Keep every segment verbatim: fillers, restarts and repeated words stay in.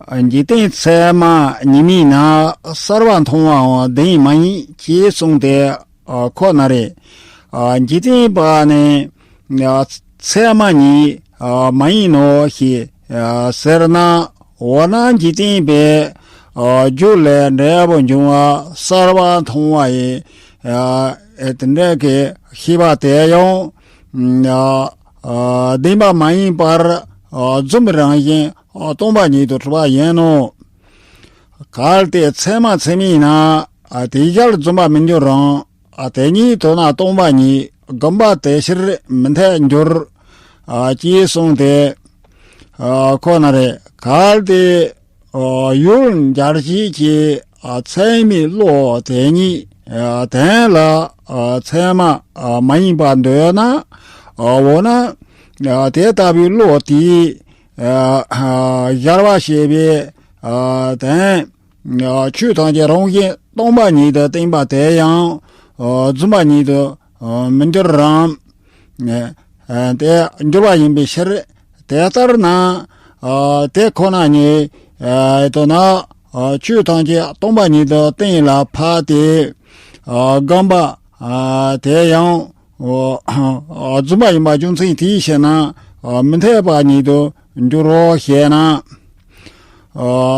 འཇིག་རྟེན་ཚད་མ་ཉིད་མིན་ན་གསར་བ་མཐོང་བའང་བདེན་མ་ཡིན་ཅེས་གསུངས་ཏེ། ཁོ་ན་རེ། འཇིག་རྟེན་པ་ནི་ཚད་མ་ཉིད་མ་ཡིན་ནོ་ཞེས་ཟེར་ན། འོ་ན་འཇིག་རྟེན་པའི་རྒྱུ་ལས་འབྲས་བུ་འབྱུང་བ་གསར་བ་མཐོང་བ་ཡི་དེ་འདྲ་གི་ཤེས་པ་དེ་ཡང་བདེན་པ་མ་ཡིན་པར་རྫུན་པའི་རང་བཞིན་སྟོང་པ་ཉིད་དུ་གྲུབ་པ་ཡིན་ནོ། གལ་ཏེ་ཚད་མ་ཚད་མིན་ན། དེ་ཕྱིར་རྫུན་པར་མི་འགྱུར་རམ། དེ་ཉིད་དོན་ན་སྟོང་པ་ཉིད། བསྒོམ་པ་དེ་ཕྱིར་མི་འཐད་འགྱུར། ཅེས་གསུངས་ཏེ། ཁོ་ན་རེ། གལ་ཏེ་ཡུལ་འབྱར་བྱེད་ཀྱི་ཚད་མའི་བློ་དེ་ཉིད་དོན་ལ་ཚད་མ་མ་ཡིན་པར་འདོད་ན། འོ་ན་དེ་ལྟ་བུའི་བློ་དེས་སྦྱར་བ་བྱས་པའི་དོན། ཆོས་ཐམས་ཅད་རང་བཞིན་སྟོང་པ་ཉིད་དུ་བསྟན་པ་དེ་ཡང་རྫུན་པ་ཉིད་དུ་མི་འགྱུར་རམ། དེ་འགྱུར་བ་ཡིན་པའི་ཕྱིར། དེ་ལྟར་ན་དེ་ཁོ་ན་ཉིད་དོན་ན་ཆོས་ཐམས་ཅད་སྟོང་པ་ཉིད་དུ་བསྟན་ལ་ཕར་དེ་བསྒོམ་པ་དེ་ཡང་རྫུན་པ་ཡིན་པ་རྒྱུ་མཚན་དེའི་ཕྱིར་ན་མི་འཐད་པ་ཉིད་དུ་འགྱུར་རོ་ཞེ་ན། ཨ།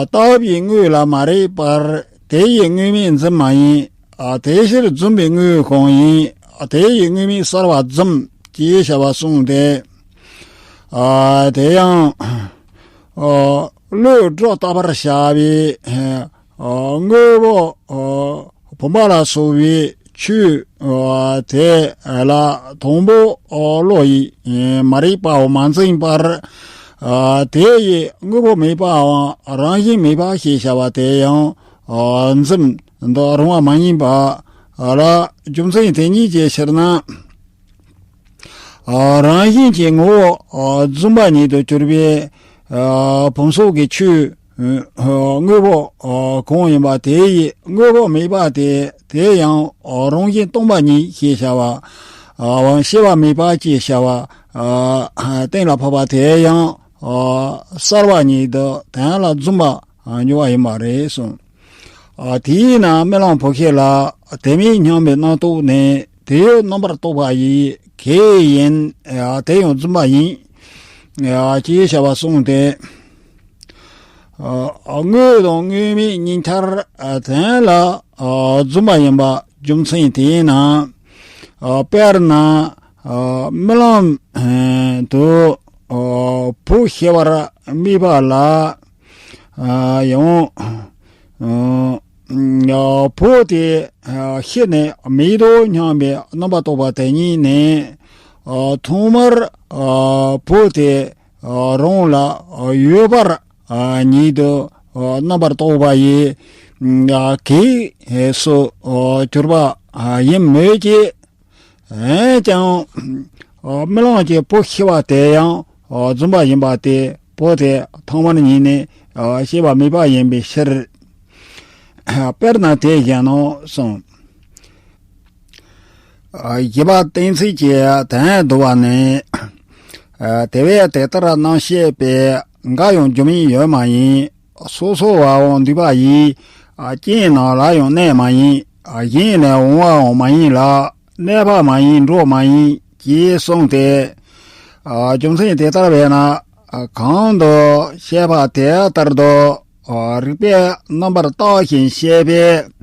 རྟག་པའི་དངོས་ལ་མ་རིག་པར། དེ་ཡི་དངོས་མེད་འཛིན་མ་ཡིན། ཨ། དེ་ཕྱིར་རྫུན་པའི་དངོས་གང་ཡིན། ཨ། དེ་ཡི་དངོས་མེད་གསར་བ་རྫུན་ཅེས་བྱ་བ་གསུངས་ཏེ། ཨ། དེ་ཡང་། ཨ། བློས་སྒྲོ་བཏགས་པར་བྱ་བའི། ཨ། དངོས་པོ། ཨ། བུམ་པ་ལ་སོགས་པའི་ཆོས་དེ་ལ་དང་པོ་བློ་ཡིས་མ་རིག་པའམ་མ་འཛིན་པར། དེ་ཡི་དངོས་པོ་མེད་པའམ་རང་བཞིན་མེད་པ་ཞེས་བྱ་བ་དེ་ཡང་འཛིན་དུ་རུང་བ་མ་ཡིན་པ་ལ་རྒྱུ་མཚན་དེ་ཉིད་ཀྱི་ཕྱིར་ན། ཨ། རང་བཞིན་གྱི་ངོ་བོ། ཨ། རྫུན་པ་ཉིད་དུ་གྱུར་པའི། ཨ། བུམ་སོགས་ཀྱི་ཆོས། ཨ། དངོས་པོ། ཨ། གང་ཡིན་པ་དེ་ཡི་དངོས་པོ་མེད་པ་དེ། དེ་ཡང་། ཨ། རང་བཞིན་སྟོང་པ་ཉིད་ཅེས་བྱ་བ། ཨ། བའམ་སྐྱེ་བ་མེད་པ་ཅེས་བྱ་བ། ཨ། གཏན་ལ་ཕབ་པ་དེ་ཡང་། ཨ། གསར་བ་ཉིད་དུ་དོན་ལ་རྫུན་པ་འགྱུར་བ་ཡིན་པ་རེད་གསུངས། ཨ། དེས་ན་རྨི་ལམ་བུ་ཤི་ལ། དེ་མེད་སྙམ་པའི་རྣམ་རྟོག་ནི། དེ་ཡོད་རྣམ་པར་རྟོག་པ་ཡི། གེགས་ཡིན། ཨ། དེ་ཡང་རྫུན་པ་ཡིན། ཨ། ཅེས་བྱ་བ་གསུངས་ཏེ། ཨ། དངོས་དང་དངོས་མེད་གཉིས་ཆར། ཨ། དོན་ལ། ཨ། རྫུན་པ་ཡིན་པ་རྒྱུ་མཚན་དེས་ན། ཨ། དཔེར་ན། ཨ། རྨི་ལམ་དུ། ཨ། བུ་ཤི་བར་རྨིས་པ་ལ། ཨ། ཡང་། ཨ། བུ་དེ། ཨ། ཤི་ནས་མེད་དོ་སྙམ་པའི་རྣམ་པར་རྟོག་པ་དེ་ཉིད་ནི། ཨ། ཐོག་མར། ཨ། བུ་དེ། ཨ། རང་ལ། ཨ། ཡོད་པར། ཨ། ཉིད་དུ། ཨ། རྣམ་པར་རྟོག་པ་ཡི། ཨ། གེགས་སུ། ཨ། གྱུར་པ། ཨ། ཡིན་མོད་ཀྱི། འོན་ཀྱང་། ཨ། རྨི་ལམ་གྱི་བུ་ཤི་བ་དེ་ཡང་། ཨ། རྫུན་པ་ཡིན་པ་དེ་བུ་དེ་ཐོག་མར་ཉིད་ནས། ཨ། སྐྱེ་བ་མེད་པ་ཡིན་པའི་ཕྱིར། དཔེར་ན་དེ་བཞིན་ནོ་གསུངས། ཨ། བཞི་པ་གཏན་ཚིགས་ཀྱི་དོན་བསྡུ་བ་ནི། ཨ། དེ་བས་དེ་ལྟར་རྣམ་ཤེས་པས། འགའ་ཡང་སྒྱུ་མའི་ཡུལ་མ་ཡིན། སོ་སོ་བའང་འདུས་པ་ཡིས། ཨ། རྐྱེན་རྣམས་ལ་ཡང་གནས་མ་ཡིན། ཨ། གཞན་ལས་འོང་བའང་མ་ཡིན་ལ། གནས་པ་མ་ཡིན་འགྲོ་མ་ཡིན་ཅེས་གསུངས་ཏེ། ཨ། རྒྱུ་མཚན་དེ་ལྟར་བས་ན། ཨ། གོང་དུ་བཤད་པ་དེ་ལྟར་དུ། ཨ། རིགས་པས་རྣམ་པར་བརྟགས་ཤིང་དཔྱད་པས།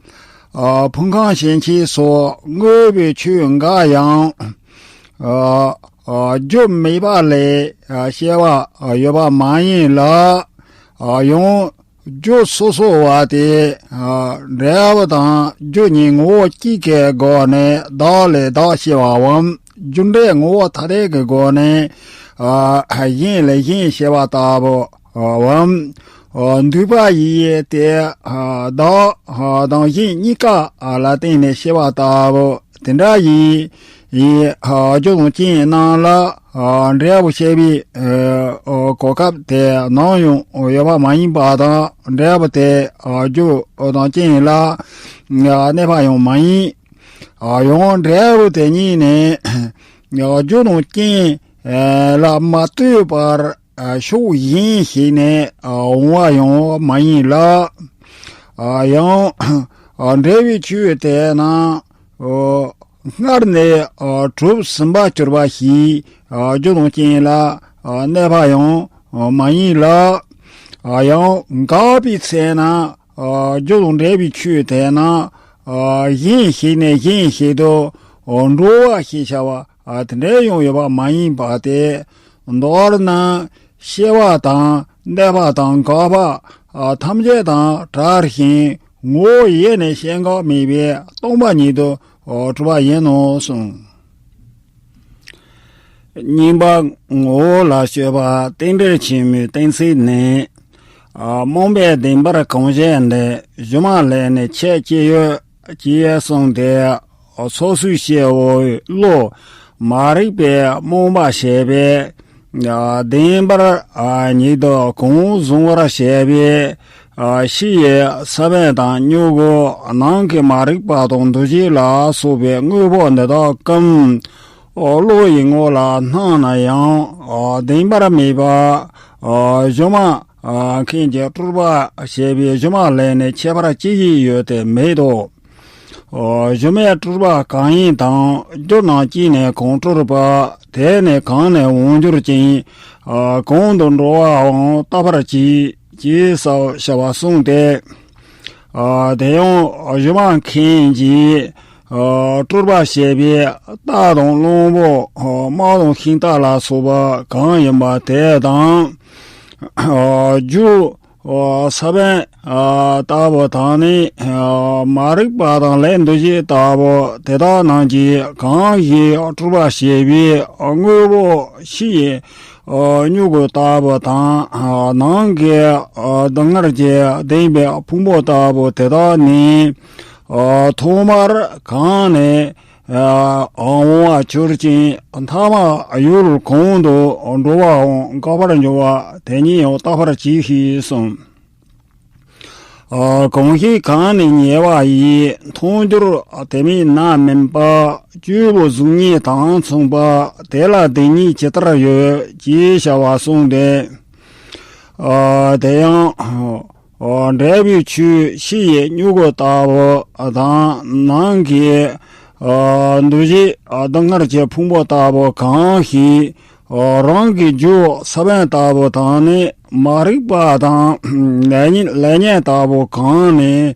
ཨ། ཕུང་ཁམས་ཞེན་ཆགས་སོགས་དངོས་པོའི་ཆོས་འགའ་ཡང་། ཨ། ཨ། རྒྱུ་མེད་པ་ལས། ཨ། སྐྱེ་བ་ཡོད་པ་མ་ཡིན་ལ། ཨ། ཡང་རྒྱུ་སོ་སོ་བ་དེ། ཨ། འབྲས་བུ་དང་རྒྱུ་གཉིས་ངོ་བོ་གཅིག་གི་སྒོ་ནས་བདག་ལས་བདག་སྐྱེ་བའམ། རྒྱུ་འབྲས་ངོ་བོ་ཐ་དད་ཀྱི་སྒོ་ནས། ཨ། གཞན་ལས་གཞན་སྐྱེ་བ་ལྟ་བུའམ། ཨ། འདུས་པ་ཡིས་དེ། ཨ། བདག་དང་གཞན་གཉིས་ཀ་ལ་བརྟེན་ནས་སྐྱེ་བ་ལྟ་བུ། དེ་འདྲ་ཡིན། ཡིན། ཨ། རྒྱུ་དང་རྐྱེན་རྣམས་ལ། ཨ། འབྲས་བུ་སྐྱེ་བའི། ཨ། གོ་སྐབས་དེ་ནམ་ཡང་ཡོད་པ་མ་ཡིན་པ་དང་། འབྲས་བུ་དེ། ཨ། རྒྱུ་དང་རྐྱེན་ལ། ཨ། གནས་པ་ཡང་མ་ཡིན། ཨ། ཡང་འབྲས་བུ་དེ་ཉིད་ནི། ཨ། རྒྱུ་དང་རྐྱེན། ཨ། ལ་མ་ལྟོས་པར། ཕྱོགས་གཞན་ཞིག་ནས་འོང་བ་ཡང་མ་ཡིན་ལ། ཡང་འབྲས་བུའི་ཆོས་དེ་ན། སྔར་ནས་གྲུབ་ཟིན་པར་གྱུར་པ་ཞིག་རྒྱུ་དང་རྐྱེན་ལ་གནས་པ་ཡང་མ་ཡིན་ལ། ཡང་འགགས་པའི་ཚེ་ན་རྒྱུ་དང་འབྲས་བུའི་ཆོས་དེ་ན་གཞན་ཞིག་ནས་གཞན་ཞིག་ཏུ་འགྲོ་བ་ཞེས་བྱ་བ་དེ་འདྲ་ཡང་ཡོད་པ་མ་ཡིན་པ་སྟེ། མདོར་ན། སྐྱེ་བ་དང་གནས་པ་དང་འགག་པ་ཐམས་ཅད་དང་བྲལ་ཞིང་ངོ་བོ་ཡེ་ནས་སྐྱེ་འགག་མེད་པའི་སྟོང་པ་ཉིད་དུ་གྲུབ་པ་ཡིན་ནོ་གསུངས། གཉིས་པ་ངོ་བོ་ལ་དཔྱོད་པ་རྟེན་འབྲེལ་ཆེན་མོའི་གཏན་ཚིགས་ནི། རྨོངས་པས་བདེན་པར་གང་བྱས་འདི། སྒྱུ་མ་ལས་ནི་ཁྱད་ཅི་ཡོད་ཅེས་གསུངས་ཏེ། སོ་སོའི་སྐྱེ་བོའི་བློ་མ་རིག་པས་རྨོངས་པ་བྱས་པས། བདེན་པར་ཉིད་དུ་གང་བཟུང་བར་བྱས་པས། ཕྱི་ཡི་ས་བོན་དང་མྱུ་གུ། ནང་གི་མ་རིག་པ་དང་འདུ་བྱེད་ལ་སོགས་པའི་དངོས་པོ་འདི་དག་གམ། བློ་ཡི་ངོ་ལ་སྣང་ན་ཡང་བདེན་པར་མེད་པ། སྒྱུ་མ་མཁན་གྱི་སྤྲུལ་པ་ཞེས་པའི་སྒྱུ་མ་ལས་ནི་ཁྱད་པར་ཅི་ཞིག་ཡོད་དེ་མེད་དོ། སྒྱུ་མའི་སྤྲུལ་པ་གང་ཡིན་དང་། རྒྱུ་རྣམས་ཀྱིས་ནི་གང་སྤྲུལ་པ། དེ་ནི་གང་ནས་འོང་འགྱུར་ཅིང་། གང་དུ་འགྲོ་བའང་བརྟག་པར་གྱིས། ཅེས་བྱ་བ་གསུངས་ཏེ། དེ་ཡང་སྒྱུ་མ་མཁན་གྱིས་སྤྲུལ་པ་ཞེས་པའི་རྟ་དང་གླང་པོ། དམག་དང་ཤིང་རྟ་ལ་སོགས་པ་གང་ཡིན་པ་དེ་དང་། རྒྱུ་ས་བོན་ལྟ་བུ་དང་ནི། མ་རིག་པ་དང་ལས་འདུ་བྱེད་ལྟ་བུ་དེ་དག་རྣམས་ཀྱིས་གང་ཞིག་སྤྲུལ་པ་ཞེས་པའི་དངོས་པོ་ཕྱི་ཡི་མྱུ་གུ་ལྟ་བུ་དང་། ནང་གི་སྡུག་བསྔལ་གྱིས་ལྡན་པའི་ཕུང་པོ་ལྟ་བུ་དེ་དག་ནི། ཐོག་མར་གང་ནས་འོང་བར་གྱུར་ཅིང་། མཐའ་མ་ཡུལ་གང་དུ་འགྲོ་བའང་འགག་པར་འགྱུར་བ་དེ་ཉིད་ཡང་བརྟག་པར་གྱིས་ཤིག་གསུངས། གང་ཞིག་གང་ནས་ཉེ་བ་ཡིས། མཐོང་འགྱུར་དེ་མེད་ན་མིན་པ། སྐྱེས་བུ་གཟུགས་བརྙན་དང་མཚུངས་པ། དེ་ལ་དེ་ཉིད་ཇི་ལྟར་ཡོད། ཅེས་བྱ་བ་གསུངས་ཏེ། དེ་ཡང་འབྲས་བུའི་ཆོས་ཕྱི་ཡི་མྱུ་གུ་ལྟ་བུ་དང་། ནང་གི་འདུ་བྱེད་སྡུག་བསྔལ་གྱི་ཕུང་པོ་ལྟ་བུ་གང་ཞིག་རང་གི་རྒྱུ་ས་བོན་ལྟ་བུ་དང་ནི། མ་རིག་པ་དང་ལས་ཉོན་ལས་ཉོན་ལྟ་བུ་གང་ནས་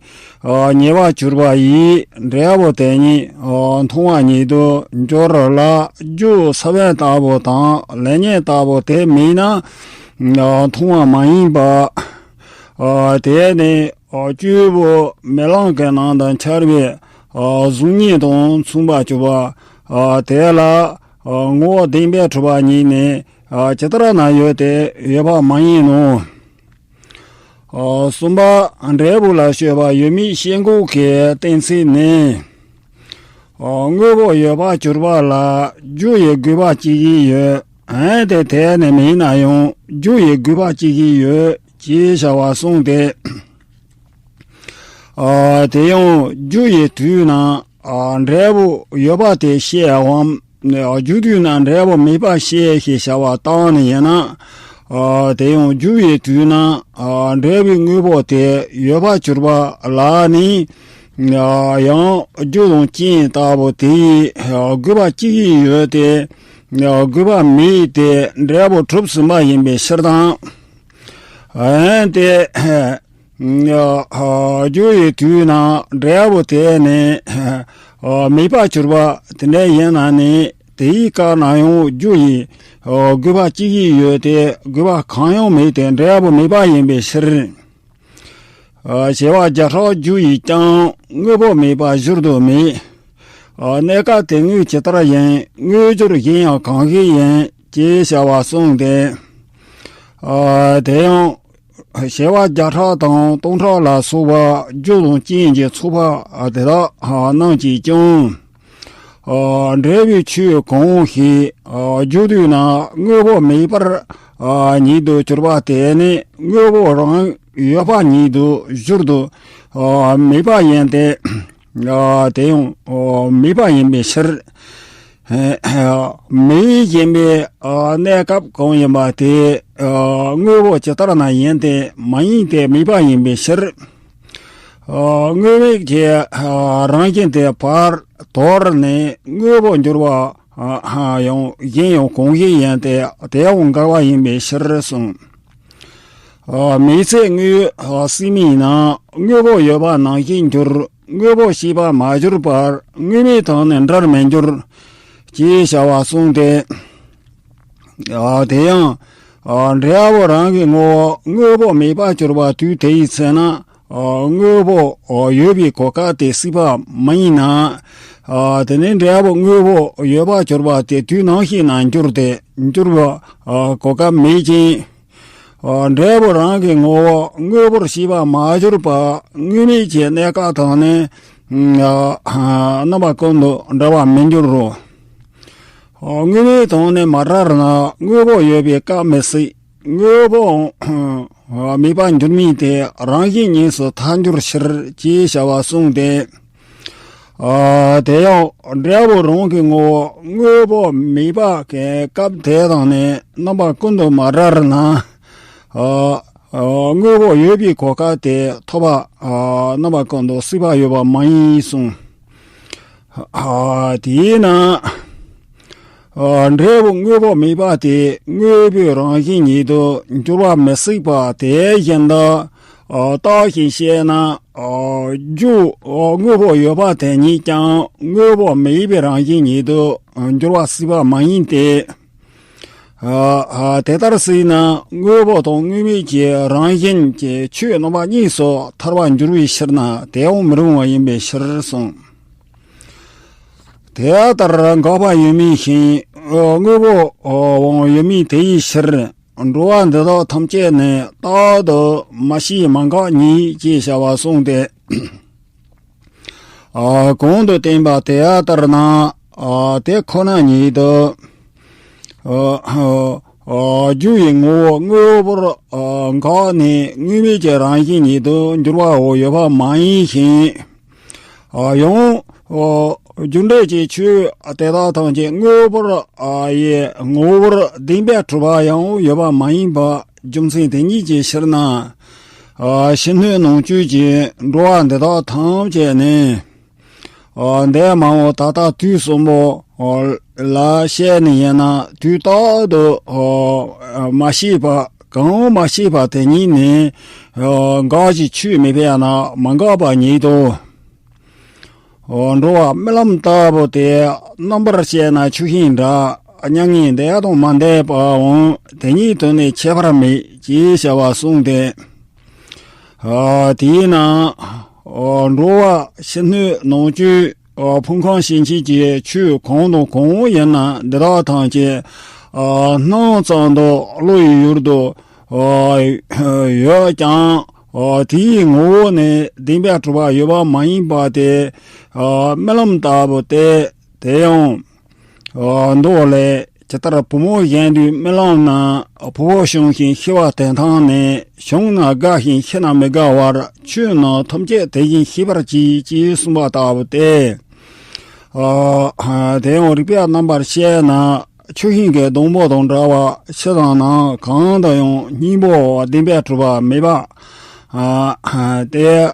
ཉེ་བར་གྱུར་པ་ཡི། འབྲས་བུ་དེ་ཉིད་མཐོང་བ་ཉིད་དུ་འགྱུར་ལ། རྒྱུ་ས་བོན་ལྟ་བུ་དང་ལས་ཉོན་ལྟ་བུ་དེ་མེད་ན་མཐོང་བ་མ་ཡིན་པ། དེ་ནི་སྐྱེས་བུ་རྨི་ལམ་གྱི་ནང་དུ་འཆར་བའི་གཟུགས་བརྙན་དང་མཚུངས་པར་གྱུར་པ། དེ་ལ་ངོ་བོ་བདེན་པར་གྲུབ་པ་ཉིད་ནི། ཇི་ལྟར་ན་ཡོད་དེ་ཡོད་པ་མ་ཡིན་ནོ། གསུམ་པ་འབྲས་བུ་ལ་དཔྱོད་པ་ཡོད་མེད་ཤེས་འགོག་གི་གཏན་ཚིགས་ནི། དངོས་པོ་ཡོད་པར་གྱུར་པ་ལ་རྒྱུ་ཡི་དགོས་པ་ཅི་ཞིག་ཡོད། འོན་ཏེ་དེ་ནི་མེད་ན་ཡང་རྒྱུ་ཡི་དགོས་པ་ཅི་ཞིག་ཡོད། ཅེས་བྱ་བ་གསུངས་ཏེ། དེ་ཡང་རྒྱུ་ཡི་དུས་ན་འབྲས་བུ་ཡོད་པ་དེ་བཤད་འམ། རྒྱུ་དུས་ན་འབྲས་བུ་མེད་པ་བཤད་ཞེས་བྱ་བ་བཏང་ནི་ཡིན་ན། དེ་ཡང་རྒྱུ་ཡི་དུས་ན་འབྲས་བུའི་དངོས་པོ་དེ་ཡོད་པར་གྱུར་པ་ལ་ནི། ཡང་རྒྱུ་དང་རྐྱེན་ལྟ་བུ་དེ་ཡི་དགོས་པ་ཅི་ཡིན་ཡོད་དེ། དགོས་པ་མེད་དེ་འབྲས་བུ་གྲུབ་ཟིན་པ་ཡིན་པའི་ཕྱིར་དང་། འོན་ཏེ། རྒྱུ་ཡི་དུས་ན་འབྲས་བུ་དེ་ནི་མེད་པར་གྱུར་པ་དེ་འདྲ་ཡིན་ན་ནི། དེའི་སྐབས་ན་ཡང་རྒྱུ་ཡི་དགོས་པ་ཅི་ཡིན་ཡོད་དེ། དགོས་པ་གང་ཡང་མེད་དེ་འབྲས་བུ་མེད་པ་ཡིན་པའི་ཕྱིར། བྱེ་བ་བརྒྱ་ཕྲག་རྒྱུ་ཡིས་ཀྱང་དངོས་པོ་མེད་པ་བཞུར་དུ་མེད། གནས་སྐབས་དེ་དངོས་ཇི་ལྟར་ཡིན། དངོས་འབྱོར་གཞན་ཡང་གང་ཞིག་ཡིན། ཅེས་བྱ་བ་གསུངས་ཏེ། དེ་ཡང་བྱེ་བ་བརྒྱ་ཕྲག་དང་སྟོང་ཕྲག་ལ་སོགས་པ་རྒྱུ་དང་རྐྱེན་གྱི་ཚོགས་པ་དེ་དག་རྣམས་ཀྱིས་ཀྱང་། འབྲས་བུའི་ཆོས་གང་ཞིག་རྒྱུ་དུས་ན་དངོས་པོ་མེད་པར་ཉིད་དུ་གྱུར་པ་དེ་ནི་དངོས་པོ་རང་ཡོད་པ་ཉིད་དུ་བཞུར་དུ་མེད་པ་ཡིན་ཏེ། དེ་ཡང་མེད་པ་ཡིན་པའི་ཕྱིར། མེ་ཡིས་བཞེངས་པའི་གནས་སྐབས་གང་ཡིན་པ་དེ་དངོས་པོ་ཇི་ལྟར་ན་ཡིན་ཏེ་མ་ཡིན་ཏེ་མེད་པ་ཡིན་པའི་ཕྱིར། དངོས་མེད་ཀྱི་རང་བཞིན་དེ་བར་དོར་ནས་དངོས་པོ་འགྱུར་བ་ཡང་གཞན་ཡང་གང་ཞིག་ཡིན་ཏེ་དེ་ཡང་འགལ་བ་ཡིན་པའི་ཕྱིར་གསུངས། མེ་ཚེ་དངོས་སྲིད་མིན་ན་དངོས་པོ་ཡོད་པ་ནང་བཞིན་འགྱུར། དངོས་པོ་ཤེས་པ་མ་གྱུར་པར་དངོས་མེད་དང་ནི་འདྲར་མི་འགྱུར། ཅེས་བྱ་བ་གསུངས་ཏེ། དེ་ཡང་འབྲས་བུ་རང་གི་ངོ་བོ་དངོས་པོ་མེད་པར་གྱུར་པ་དུས་དེ་ཡི་ཚེ་ན། དངོས་པོ་ཡོད་པའི་གོ་སྐབས་དེ་སྲིད་པ་མ་ཡིན་ན། དེ་ནི་འབྲས་བུ་དངོས་པོ་ཡོད་པར་གྱུར་པ་དེ་དུས་ནང་བཞིན་ན་འགྱུར་ཏེ་འགྱུར་བ་གོ་སྐབས་མེད་ཅིང་། འབྲས་བུ་རང་གི་ངོ་བོ་དངོས་པོར་ཤེས་པ་མ་གྱུར་པ་དངོས་མེད་ཀྱི་གནས་སྐབས་དང་ནི། རྣམ་པ་ཀུན་ཏུ་འདྲ་བར་མི་འགྱུར་རོ། དངོས་མེད་དང་ནི་མ་བྲལ་ན་དངོས་པོ་ཡོད་པའི་སྐབས་མི་སྲིད། དངོས་པོ་མེད་པར་འགྱུར་མིན་ཏེ་རང་བཞིན་ཉིད་སུ་ཐལ་འགྱུར་ཕྱིར་ཅེས་བྱ་བ་གསུངས་ཏེ། དེ་ཡང་འབྲས་བུ་རང་གི་ངོ་བོ་དངོས་པོ་མེད་པ་གི་སྐབས་དེ་དང་ནི་རྣམ་པ་ཀུན་ཏུ་མ་བྲལ་ན། དངོས་པོ་ཡོད་པའི་གོ་སྐབས་དེ་ཐོབ་པ་རྣམ་པ་ཀུན་ཏུ་སྲིད་པ་ཡོད་པ་མ་ཡིན་གསུངས། དེས་ན། འབྲས་བུ་དངོས་པོ་མེད་པ་དེ་དངོས་པོའི་རང་བཞིན་ཉིད་དུ་འགྱུར་བ་མི་སྲིད་པ་དེ་བཞིན་དུ། བརྟགས་ཤིང་དཔྱད་ན། རྒྱུ་དངོས་པོ་ཡོད་པ་དེ་ཉིད་ཀྱང་དངོས་པོ་མེད་པའི་རང་བཞིན་ཉིད་དུ་འགྱུར་བ་སྲིད་པ་མ་ཡིན་ཏེ། དེ་ལྟར་སྲིད་ན་དངོས་པོ་དང་དངོས་མེད་ཀྱི་རང་བཞིན་གྱི་ཆོས་རྣམ་པ་གཉིས་སུ་ཐལ་བར་འགྱུར་བའི་ཕྱིར་ན་དེའང་མི་རུང་བ་ཡིན་པའི་ཕྱིར་གསུངས། དེ་ལྟར་འགག་པ་ཡོད་མིན་ཞིང་། དངོས་པོའང་ཡོད་མིན་དེ་ཡི་ཕྱིར། འགྲོ་བ་འདི་དག་ཐམས་ཅད་ནི་རྟག་ཏུ་མ་སྐྱེས་མ་འགགས་ཉིད་ཅེས་བྱ་བ་གསུངས་ཏེ། གོང་དུ་བསྟན་པ་དེ་ལྟར་ན། དེ་ཁོ་ན་ཉིད་དུ། རྒྱུ་ཡི་ངོ་བོ་དངོས་པོར་འགགས་ནས་དངོས་མེད་ཀྱི་རང་བཞིན་ཉིད་དུ་འགྱུར་བའོ་ཡོད་པ་མ་ཡིན་ཞིང་། ཡང་། རྒྱུ་འབྲས་ཀྱི་ཆོས་དེ་དག་ཐམས་ཅད་དངོས་པོར་ཡི་ངོ་བོར་བདེན་པས་གྲུབ་པ་ཡང་ཡོད་པ་མ་ཡིན་པ་རྒྱུ་མཚན་དེ་ཉིད་ཀྱི་ཕྱིར་ན། ཕྱི་སྣོད་ནང་བཅུད་ཀྱི་འགྲོ་བ་འདི་དག་ཐམས་ཅད་ནི། འདས་མ་འོངས་ད་ལྟ་དུས་གསུམ་པོ་ལ་བཤད་ནི་ཡིན་ན་དུས་རྟག་ཏུ་མ་སྐྱེས་པ་གང་མ་སྐྱེས་པ་དེ་ཉིད་ནི་འགག་ཅིང་ཆོས་མེད་པས་ན་མ་འགགས་པ་ཉིད་དོ། འགྲོ་བ་རྨི་ལམ་ལྟ་བུ་དེ་རྣམ་པར་དཔྱད་ན་ཆོས་ཅན་འདྲ། མྱ་ངན་འདས་དང་མ་འདས་པའང་དེ་ཉིད་དུ་ནི་ཁྱད་པར་མེད་ཅེས་བྱ་བ་གསུངས་ཏེ། དེས་ན། འགྲོ་བ་ཕྱི་སྣོད་ནང་བཅུད་ཕུང་ཁམས་སྐྱེ་མཆེད་ཀྱི་ཆོས་གང་དང་གང་ཡིན་ན་འདི་དག་ཐམས་ཅད་སྣང་ཙམ་དུ་བློ་ཡི་ཡུལ་དུ་ཡོད་ཀྱང་དེའི་ངོ་བོ་ནི་བདེན་པས་གྲུབ་པ་ཡོད་པ་མ་ཡིན་པ་སྟེ། རྨི་ལམ་ལྟ་བུ་སྟེ། དེ་ཡང་མདོ་ལས། ཇི་ལྟར་བུ་མོ་གཞན་དུས་རྨི་ལམ་ན། བུ་བོ་བྱུང་ཞིང་ཤི་བ་དེ་མཐོང་ནས། བྱུང་ན་དགའ་ཞིང་ཤི་ན་མི་དགའ་བར། ཆོས་རྣམས་ཐམས་ཅད་དེ་བཞིན་ཤེས་པར་གྱིས། ཅེས་གསུངས་པ་ལྟ་བུ་སྟེ། དེ་ཡང་རིགས་པས་རྣམ་པར་དཔྱད་ན་ཆུ་ཤིང་གི་སྡོང་པོ་དང་འདྲ་བ་ཕྱི་དང་ནང་གང་དུ་ཡང་སྙིང་པོ་བདེན་པས་གྲུབ་པ་མེད་པ། དེ་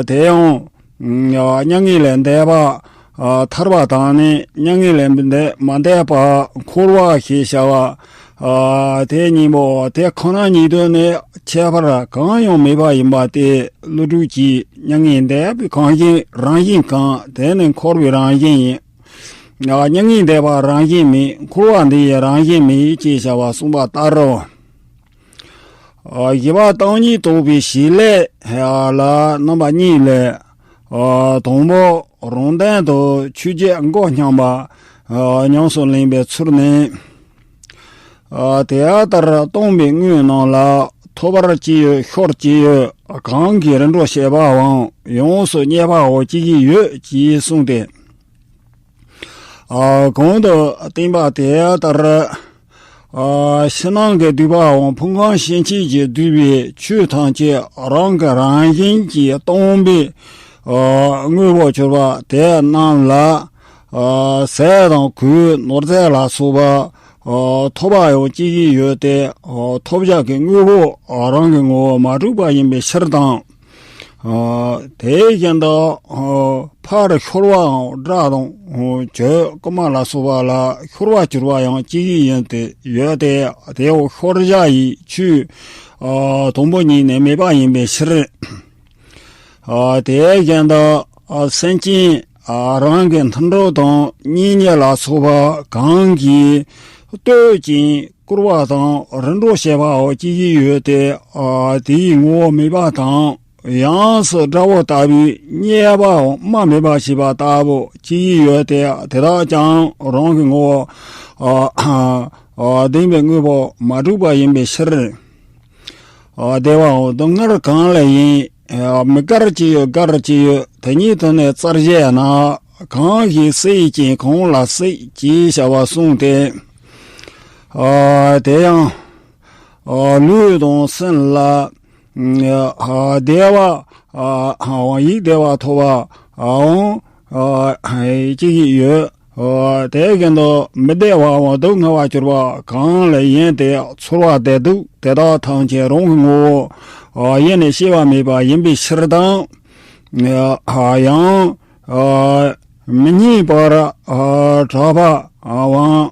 དེ་ཡང་མྱ་ངན་ལས་འདས་པ། ཐར་པ་དང་ནི་མྱ་ངན་ལས་འདས་མ་འདས་པ་འཁོར་བ་ཞེས་བྱ་བ། དེ་གཉིས་པོ་དེ་ཁོ་ན་ཉིད་དུ་ནི་ཁྱད་པར་གང་ཡང་མེད་པ་ཡིན་པ་སྟེ། ཀླུ་སྒྲུབ་ཀྱིས་མྱ་ངན་འདས་པའི་གང་ཞིག་རང་བཞིན་གང་། དེ་ནི་འཁོར་བའི་རང་བཞིན་ཡིན། མྱ་ངན་འདས་པ་རང་བཞིན་མེད། འཁོར་བ་འདི་ཡི་རང་བཞིན་མེད་ཅེས་བྱ་བ་གསུངས་པ་ལྟར་རོ། བཞི་པ་བརྟན་གཉིས་རྟོགས་པའི་བྱེད་ལས་ལ་རྣམ་པ་གཉིས་ལས། དང་པོ་རང་དོན་དུ་ཆོས་བརྒྱད་མགོ་བསྙམས་པ་ཉམས་སུ་ལེན་པའི་ཚུལ་ནི། དེ་ལྟར་སྟོང་པའི་དངོས་རྣམས་ལ་ཐོབ་པར་སྐྱེ་ཡོད་ཤོར་སྐྱེ་ཡོད་གང་གིས་རིམ་གྲོ་བྱེད་པའང་ཡོངས་སུ་རྙེད་པའོ་སྐྱེ་གི་ཡོད་ཅེས་གསུངས་ཏེ། གོང་དུ་བསྟན་པ་དེ་ལྟར། ཕྱི་ནང་གི་སྡུད་པའམ་ཕུང་ཁམས་སྐྱེ་མཆེད་ཀྱིས་བསྡུས་པའི་ཆོས་ཐམས་ཅད་རང་གི་རང་བཞིན་གྱིས་སྟོང་པའི་དངོས་པོར་གྱུར་པ་དེ་རྣམས་ལ་ ཟས་དང་གོས་ནོར་རྫས་ལ་སོགས་པ་ཐོབ་པ་ཡང་སྐྱེ་གི་ཡོད་དེ། ཐོབ་བྱ་གི་དངོས་པོ་རང་གི་ངོ་བོ་མ་གྲུབ་པ་ཡིན་པའི་ཕྱིར་དང་། དེ་བཞིན་དུ་ཕར་ཤོར་བའང་སྒྲ་དང་གྲོད་ཁོག་མ་ལ་སོགས་པ་ལ་ཤོར་བར་གྱུར་པ་ཡང་སྐྱེ་གི་ཡིན་ཏེ་ཡོད་དེ། དེའོ་ཤོར་བྱ་ཡི་ཆོས་དང་པོ་ཉིད་ནི་མེད་པ་ཡིན་པའི་ཕྱིར། དེ་བཞིན་དུ་སེམས་ཅན་རང་གི་མཐུན་གྲོགས་དང་གཉེན་ཉེ་ལ་སོགས་པ་གང་གིས་བསྟོད་ཅིང་བཀུར་བ་དང་རིམ་གྲོ་བྱེད་པའོ་སྐྱེ་གི་ཡོད་དེ། དེའི་ངོ་བོ་མེད་པ་དང་། ཡང་སོ་དགྲ་བོ་ལྟ་བུའི་རྙེད་པའང་སྨྲ་མེད་པ་ཞེས་པ་ལྟ་བུ་སྐྱེ་ཡི་ཡོད་དེ། དེ་དག་ཀྱང་རང་གི་ངོ་བོ་ཨ་ཨ་བདེན་པའི་དངོས་པོ་མ་གྲུབ་པ་ཡིན་པའི་ཕྱིར། ཨ་བདེ་བའང་སྡུག་བསྔལ་གང་ལ་ཡིན། ཨ་མི་དགར་གྱི་ཡོད་དགར་གྱི་ཡོད་དེ་ཉིད་དུ་ནི་རྩར་བཞེད་ན། གང་ཞིག་སྲེད་ཅིང་གང་ལ་སྲེད་ཅེས་བྱ་བ་གསུངས་ཏེ། ཨ་དེ་ཡང་ཨ་ལུས་དང་སེམས་ལ་ཨ་བདེ་བ་ཨ་ཡིད་བདེ་བ་ཐོབ་པའང་ཨ་སྐྱེ་གི་ཡོད། ཨ་དེ་བཞིན་དུ་མི་བདེ་བའང་སྡུག་བསྔལ་བར་གྱུར་པ་གང་ལ་ཡིན་ཏེ་ཚོར་བ་བདེ་སྡུག་དེ་དག་ཐམས་ཅད་རང་གི་ངོ་བོ་ཨ་ཡེ་ནས་སྐྱེ་བ་མེད་པ་ཡིན་པའི་ཕྱིར་དང་། ཨ་ཡང་ཨ་མི་རྙེད་པར་ཨ་གྲགས་པའང་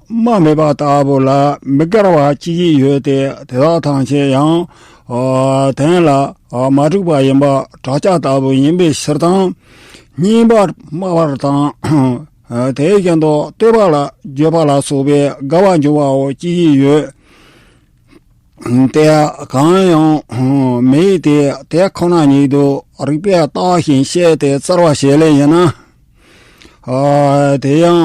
སྨྲ་མེད་པ་ལྟ་བུ་ལ་མི་དགར་བ་སྐྱེ་གི་ཡོད་དེ། དེ་དག་ཐམས་ཅད་ཡང་ཨ་དོན་ལ་ཨ་མ་གྲུབ་པ་ཡིན་པ་བྲག་ཅ་ལྟ་བུ་ཡིན་པའི་ཕྱིར་དང་། རྙེད་པར་སྨྲ་བར་དང་། དེ་བཞིན་དུ་བསྟོད་པ་ལ་བརྗོད་པ་ལ་སོགས་པའི་དགའ་བ་འབྱུང་བའོ་སྐྱེ་གི་ཡོད། དེ་གང་ཡང་མེད་དེ། དེ་ཁོ་ན་ཉིད་དུ་རིགས་པས་བརྟགས་ཤིང་དཔྱད་དེ་བཙལ་བར་བྱེད་ལེ་ཡིན་ན། ཨ་དེ་ཡང་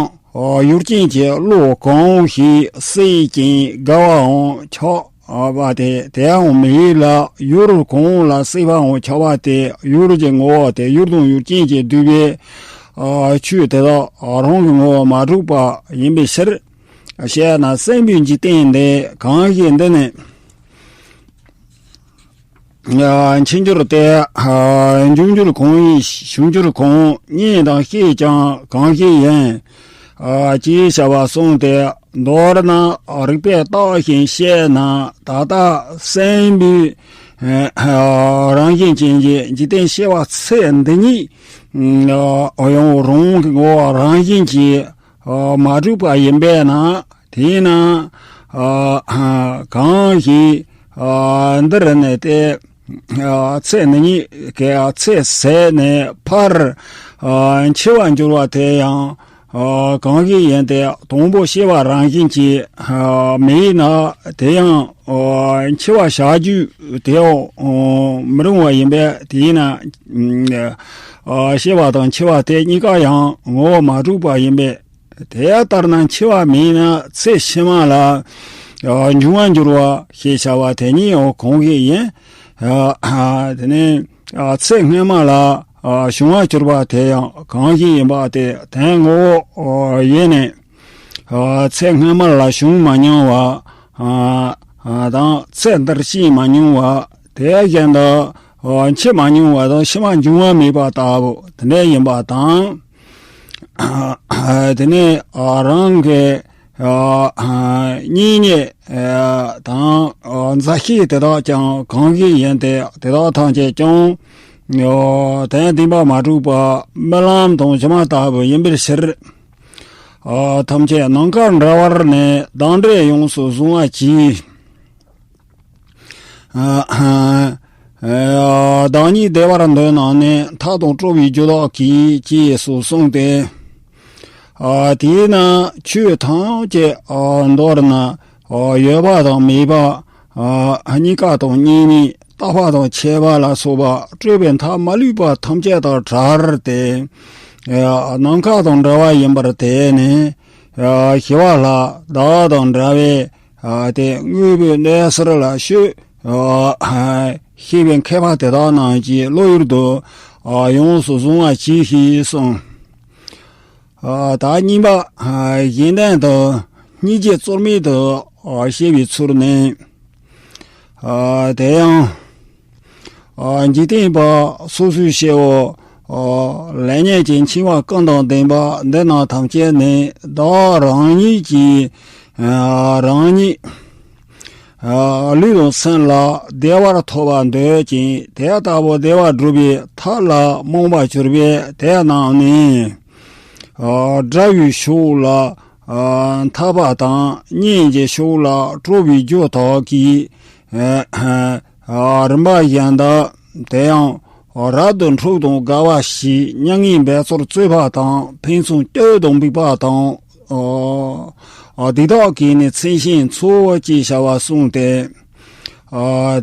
ཡུལ་ཅན་གྱི་བློ་གང་ཞིག་སྲེད་ཅིང་དགའ་བའང་ཆགས་པ་དེ། དེའང་མེད་ལ་ཡུལ་གང་ལ་སྲེད་པའང་ཆགས་པ་དེ། ཡུལ་གྱི་ངོ་བོ་དེ་ཡུལ་དང་ཡུལ་ཅན་གྱིས་བསྡུས་པའི་ཨ་ཆོས་དེ་དག་རང་གི་ངོ་བོ་མ་གྲུབ་པ་ཡིན་པའི་ཕྱིར། བཤད་ན་སེམས་པའི་འཇིག་རྟེན་འདི་གང་ཞིག་འདི་ནི། ཨ་འཆི་འགྱུར་ཏེ། ཨ་འབྱུང་འགྱུར་གང་ཡིན་བྱུང་འགྱུར་གང་། རྙེད་དང་ཤེས་ཀྱང་གང་ཞིག་ཡིན། ཨ་ཅེས་བྱ་བ་གསུངས་ཏེ། མདོར་ན་རིགས་པས་བརྟགས་ཤིང་དཔྱད་ན་ད་ལྟ་སེམས་པའི་ཨ་རང་བཞིན་ཅན་གྱི་འཇིག་རྟེན་ཤེས་པ་ཚེ་འདི་ཉིད་ཨ་ཡང་རང་གི་ངོ་བོ་རང་བཞིན་གྱིས་ཨ་མ་གྲུབ་པ་ཡིན་པས་ན། དེས་ན་ཨ་གང་ཞིག་ཨ་འདིར་གནས་ཏེ། ཨ་ཚེ་འདི་ཉིད་ཀྱི་ཚེ་ཟད་ནས་ཕར་ཨ་འཆི་བར་འགྱུར་བ་དེ་ཡང་ཨ་གང་ཞིག་ཡིན་ཏེ། དང་པོ་སྐྱེ་བ་རང་བཞིན་གྱིས་ཨ་མེད་ན། དེ་ཡང་ཨ་འཆི་བ་བྱ་རྒྱུ་དེའང་ཨ་མི་རུང་བ་ཡིན་པས། དེས་ན་ཨ་སྐྱེ་བ་དང་འཆི་བ་དེ་གཉིས་ཀ་ཡང་ངོ་བོ་མ་གྲུབ་པ་ཡིན་པས། དེ་ལྟར་ན་འཆི་བ་མེད་ན་ཚེ་ཕྱི་མ་ལ་ཨ་འབྱུང་བར་འགྱུར་བ་ཞེས་བྱ་བ་དེ་ཉིད་ཡང་གང་ཞིག་ཡིན། ཨ་དེ་ནས་ཨ་ཚེ་སྔོན་མ་ལ་ཨ་བྱུང་བར་གྱུར་པ་དེ་ཡང་གང་ཞིག་ཡིན་པ་དེ་དོན་ངོ་བོ་ཨ་ཡེ་ནས་ཨ་ཚེ་སྔོན་མ་ལ་བྱུང་མ་མྱོང་བ་ཨ་ཨ་དང་། ཚེ་འདིར་སྐྱེས་མ་མྱོང་བ། དེ་བཞིན་དུ་ཨ་འཆི་མ་མྱོང་བ་དང་། ཕྱི་མ་འབྱུང་བ་མེད་པ་ལྟ་བུ་དེ་འདྲ་ཡིན་པ་དང་། དེ་ནས་ཨ་རང་གི་ཨ་ཨ་གཉེན་ཉེ་ཨ་དང་ཨ་མཛའ་བཤེས་དེ་དག་ཀྱང་གང་ཞིག་ཡིན་ཏེ། དེ་དག་ཐམས་ཅད་ཀྱང་ཨ་དོན་བདེན་པ་མ་གྲུབ་པ་རྨི་ལམ་དང་སྒྱུ་མ་ལྟ་བུ་ཡིན་པའི་ཕྱིར། ཨ་ཐམས་ཅད་ནམ་མཁའ་འདྲ་བར་ནི་བདག་འདྲས་ཡོངས་སུ་བཟུང་བར་གྱིས། ཨ་ཨ་བདག་ཉིད་བདེ་བར་འདོད་ན་ནི། ཐབས་དང་སྤྲོ་བའི་རྒྱུ་དག་གིས། ཅེས་སུ་གསུངས་ཏེ། ཨ་དེས་ན་ཆོས་ཐམས་ཅད་ཨ་མདོར་ན་ཨ་ཡོད་པ་དང་མེད་པ་ཨ་རྙེད་དཀའ་དང་རྙེད་ནུས། རྟག་པ་དང་ཆད་པ་ལ་སོགས་པ་སྤྲོས་པའི་མཐའ་མ་ལུས་པ་ཐམས་ཅད་དང་བྲལ་ཏེ། ཨ་ནམ་མཁའ་དང་འདྲ་བ་ཡིན་པར་དེས་ནི། ཨ་ཞི་བ་ལྷ་བདག་དང་འདྲ་བའི་ཨ་དེ་དངོས་པོའི་གནས་ཚུལ་ལ་ཤོད་ཨ་ཤེས་པའི་མཁས་པ་དེ་དག་རྣམས་ཀྱིས་བློ་ཡུལ་དུ་ཨ་ཡོངས་སུ་བཟུང་བ་གྱིས་ཤིག་གསུངས། ཨ་ད་གཉིས་པ་ཨ་གཞན་དོན་དུ་སྙིང་རྗེ་རྩོལ་མེད་དུ་ཨ་བཤད་པའི་ཚུལ་ནི། ཨ་དེ་ཡང་ཨ་འཇིག་རྟེན་པ་སོ་སོའི་སྐྱེ་བོ་ ལེགས་ཉེས་ཀྱི་འཆིང་བ་ཀུན་དང་ལྡན་པ་འདི་རྣམས་ཐམས་ཅད་ནི་བདག་རང་ཉིད་ཀྱིས་རང་ཉིད་ལུས་དང་སེམས་ལ་བདེ་བར་ཐོབ་པར་འདོད་ཅིང་། དེ་ལྟ་བུ་བདེ་བ་སྒྲུབ་པའི་ཐབས་ལ་རྨོངས་པར་གྱུར་པས། དེ་རྣམས་ནི་དགྲ་བོའི་ཕྱོགས་ལ་འཐབ་པ་དང་། གཉེན་གྱི་ཕྱོགས་ལ་སྤྲོ་བའི་རྒྱུ་དག་གིས། རིམ་པ་བཞིན་དུ་དེ་ཡང་རབ་ཏུ་འཁྲུགས་དང་དགའ་བ་ཞེས། མྱ་ངན་འབད་རྩོལ་རྩོད་པ་དང་། ཕན་ཚུན་བསྟོད་དང་འབིགས་པ་དང་། སྡིག་དག་གིས་ནི་མཚན་ཞེན་འཚོ་ཅེས་བྱ་བ་གསུངས་ཏེ།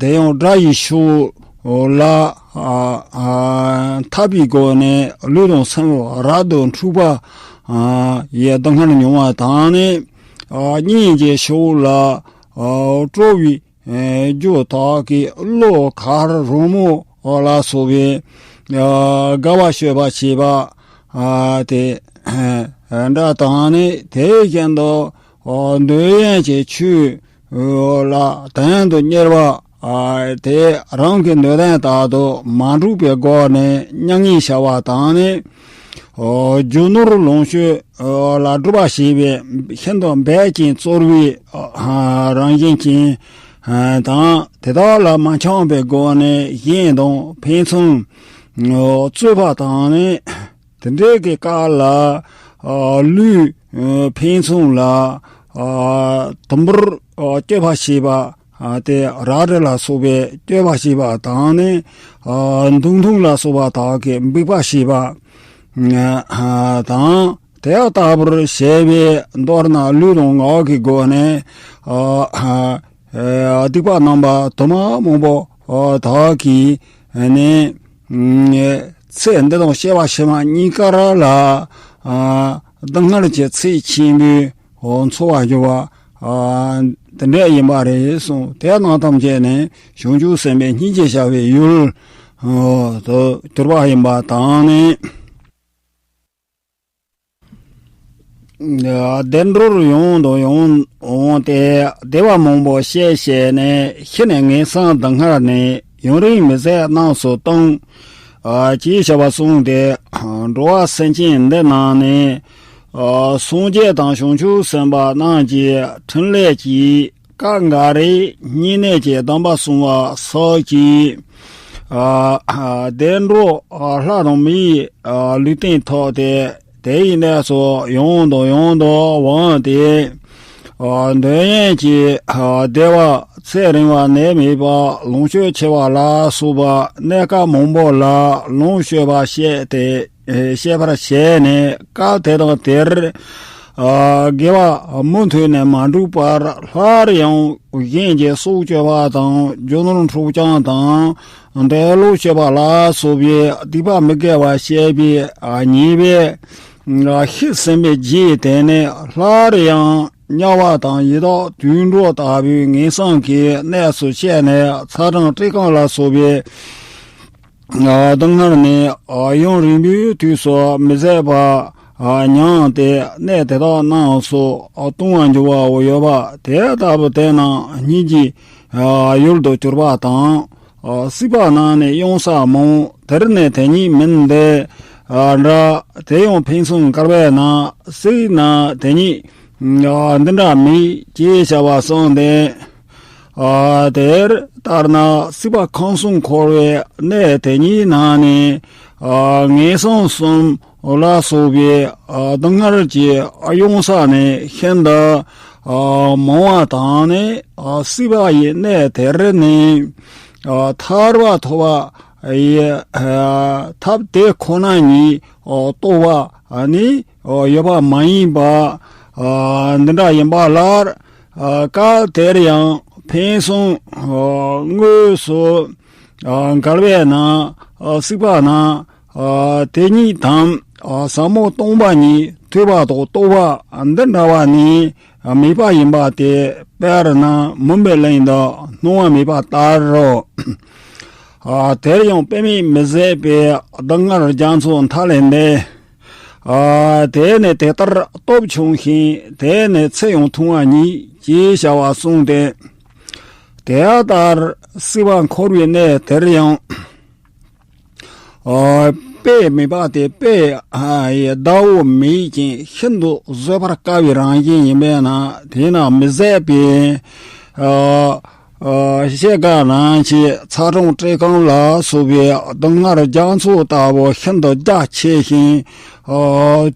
དེ་ཡང་དགྲ་ཡི་ཕྱོགས་ལ་འཐབ་པའི་སྒོ་ནས་ལུས་དང་སེམས་རབ་ཏུ་འཁྲུགས་པ་ཡི་སྡུག་བསྔལ་མྱོང་བ་དང་ནི། གཉེན་གྱི་ཕྱོགས་ལ་སྤྲོ་བའི་རྒྱུ་དག་གིས་བློ་གར་རོལ་མོ་ལ་སོགས་པའི་དགའ་བ་སྤྱོད་པ་བྱེད་པ་དེ་འདྲ་དང་ནི། དེ་བཞིན་དུ་འདོད་ཡོན་གྱི་ཆོས་ལ་དོན་དུ་གཉེར་བ་དེ་རང་གི་འདོད་དོན་ལྟར་དུ་མ་འགྲུབ་པའི་སྒོ་ནས་མྱ་ངན་བྱ་བ་དང་ནི། རྒྱུ་ནོར་ལོངས་སྤྱོད་ལ་སྒྲུབ་པ་བྱེད་པའི་ཤིན་ཏུ་འབད་ཅིང་རྩོལ་བའི་རང་བཞིན་ཅན་དང་། དེ་དག་ལ་མ་འཆམ་པའི་སྒོ་ནས་གཞན་དང་ཕན་ཚུན་རྩོད་པ་དང་ནི། དེ་འདྲའི་གི་སྐབས་ལ་ལུས་ཕན་ཚུན་ལ་དུམ་བུར་སྤྱོད་པ་བྱེད་པ། དེ་རལ་གྲི་ལ་སོགས་པའི་སྤྱོད་པ་བྱེད་པ་དང་ནི། མདུང་ཐུང་ལ་སོགས་པ་དག་གིས་འབིགས་པ་བྱེད་པ་དང་། དེ་ལྟ་བུར་བྱས་པས། མདོར་ན་ལུས་དང་ངག་གི་སྒོ་ནས་སྡིག་པ་རྣམ་པ་དུ་མ་མང་པོ་དག་གིས་ནི། ཚེ་འདི་དང་སྐྱེ་བ་ཕྱི་མ་གཉིས་ཀར་ལ་སྡུག་བསྔལ་གྱི་ཚད་ཆེན་པོས་འཚོ་བར་འགྱུར་བ་དེ་འདྲ་ཡིན་པ་རེད་གསུངས། དེ་རྣམས་ཐམས་ཅད་ནི་བྱང་ཆུབ་སེམས་དཔའི་སྙིང་རྗེ་བྱ་བའི་ཡུལ་དུ་གྱུར་པ་ཡིན་པ་དང་ནི། བདེ་འགྲོར་ཡང་དང་ཡང་འོངས་ཏེ། བདེ་བ་མང་པོ་བཤད་བྱས་ནས། ཤི་ནས་ངན་སོང་སྡུག་བསྔལ་ནི། ཡུན་རིང་མི་བཟད་རྣམས་སུ་ལྟུང་། ཅེས་བྱ་བ་གསུངས་ཏེ། འགྲོ་བ་སེམས་ཅན་འདི་རྣམས་ནི། སངས་རྒྱས་དང་བྱང་ཆུབ་སེམས་དཔའ་རྣམས་ཀྱི་འཕྲིན་ལས་ཀྱིས། སྐབས་འགའ་རེ་བསྙེན་གནས་ཀྱི་སྡོམ་པ་བསྲུང་བ་སོགས་ཀྱིས། བདེ་འགྲོ་ལྷ་དང་མིའི་ལུས་རྟེན་ཐོབ་སྟེ། དེ་ཡི་གནས་སུ་ཡང་དང་ཡང་དུ་འོངས་ཏེ། འདོད་ཡོན་གྱི་བདེ་བ་ཚེ་རིང་བ་ནད་མེད་པ་ལོངས་སྤྱོད་ཆེ་བ་ལ་སོགས་པ་གནས་སྐབས་མང་པོ་ལ་ལོངས་སྤྱོད་པ་བཤད་དེ། ཤེས་པར་བྱས་ནས། སྐབས་དེ་དང་དེར་དགེ་བ་མུ་མཐུད་ནས་མ་འགྲུབ་པར། སླར་ཡང་གཞན་གྱི་སྲོག་གཅོད་པ་དང་། རྒྱུ་ནོར་འཕྲོག་བཅོམ་དང་། འདོད་ལོག་སྤྱོད་པ་ལ་སོགས་པའི་སྡིག་པ་མི་དགེ་བ་བྱས་པའི་ཉེས་པས་ཤི་ཟིན་པའི་རྗེས་དེ་ནས་སླར་ཡང་དམྱལ་བ་དང་ཡི་དྭགས་དུད་འགྲོ་ལྟ་བུའི་ངན་སོང་གི་གནས་སུ་སྐྱེས་ནས། ཚ་གྲང་བཀྲེས་སྐོམ་ལ་སོགས་པའི་སྡུག་བསྔལ་ནི་ཡུན་རིང་པོའི་དུས་སུ་མི་བཟད་པ་མྱངས་ཏེ། གནས་དེ་དག་རྣམས་སུ་ལྟུང་བར་འགྱུར་བ་ཡོད་པ་དེ་ལྟ་བུ་དེ་རྣམས་སྙིང་རྗེའི་ཡུལ་དུ་གྱུར་པ་དང་། སྲིད་པ་རྣམས་ནི་གཡང་ས་མང་། དེར་ནི་དེ་ཉིད་མིན་འདི་འདྲ། དེ་ཡང་ཕན་ཚུན་བཀར་བས་ན། སྲིད་ན་དེ་ཉིད་འདི་འདྲ་མེད། ཅེས་བྱ་བ་གསུངས་ཏེ། དེར་ལྟར་ན་སྲིད་པ་ཁམས་གསུམ་འཁོར་བའི་གནས་དེ་ཉིད་ན་ནི། ངན་སོང་གསུམ་ལ་སོགས་པའི་སྡུག་བསྔལ་གྱི་གཡང་ས་ནི་ཤིན་ཏུ་མང་བ་དང་ནི། སྲིད་པ་ཡི་གནས་དེར་ནི་ཐར་པ་ཐོབ་པ་ཡི་ཐབས་དེ་ཁོ་ན་ཉིད་རྟོགས་པ་ནི་ཡོད་པ་མ་ཡིན་པ། འདི་འདྲ་ཡིན་པ་ལ། སྐབས་དེར་ཡང་ཕན་ཚུན་དངོས་སུ་འགལ་བས་ན། སྲིད་པ་ན་དེ་ཉིད་དམ། ཟབ་མོ་སྟོང་པ་ཉིད་ཐོས་པ་དང་རྟོགས་པ་འདི་འདྲ་བ་ནི་མེད་པ་ཡིན་པ་སྟེ། དཔེར་ན་མུན་པའི་གླིང་དུ་སྣང་བ་མེད་པ་ལྟར་རོ། དེར་ཡང་དཔེ་མེད་མི་ཟད་པའི་སྡུག་བསྔལ་རྒྱ་མཚོ་མཐའ་ལས་འདས། དེ་ནི་དེ་ལྟར་སྟོབས་ཆུང་ཞིང་། དེ་ནི་ཚེ་ཡང་ཐུང་བ་ཉིད། ཅེས་བྱ་བ་གསུངས་ཏེ། དེ་ལྟར་སྲིད་པ་འཁོར་བའི་གནས་དེར་ཡང་། དཔེ་མེད་པ་དེ་དཔེ་ཨ་ཡི་ཟླ་བོ་མེད་ཅིང་ཤིན་ཏུ་བཟོད་པར་དཀའ་བའི་རང་བཞིན་ཡིན་པས་ན། དེས་ན་མི་ཟད་པའི་ཨ་ཨ་ཤེལ་དཀར་ནང་གི་ཚ་གྲང་བཀྲེས་སྐོམ་ལ་སོགས་པའི་སྡུག་བསྔལ་རྒྱ་མཚོ་ལྟ་བུ་ཤིན་ཏུ་རྒྱ་ཆེ་ཞིང་། ཨ་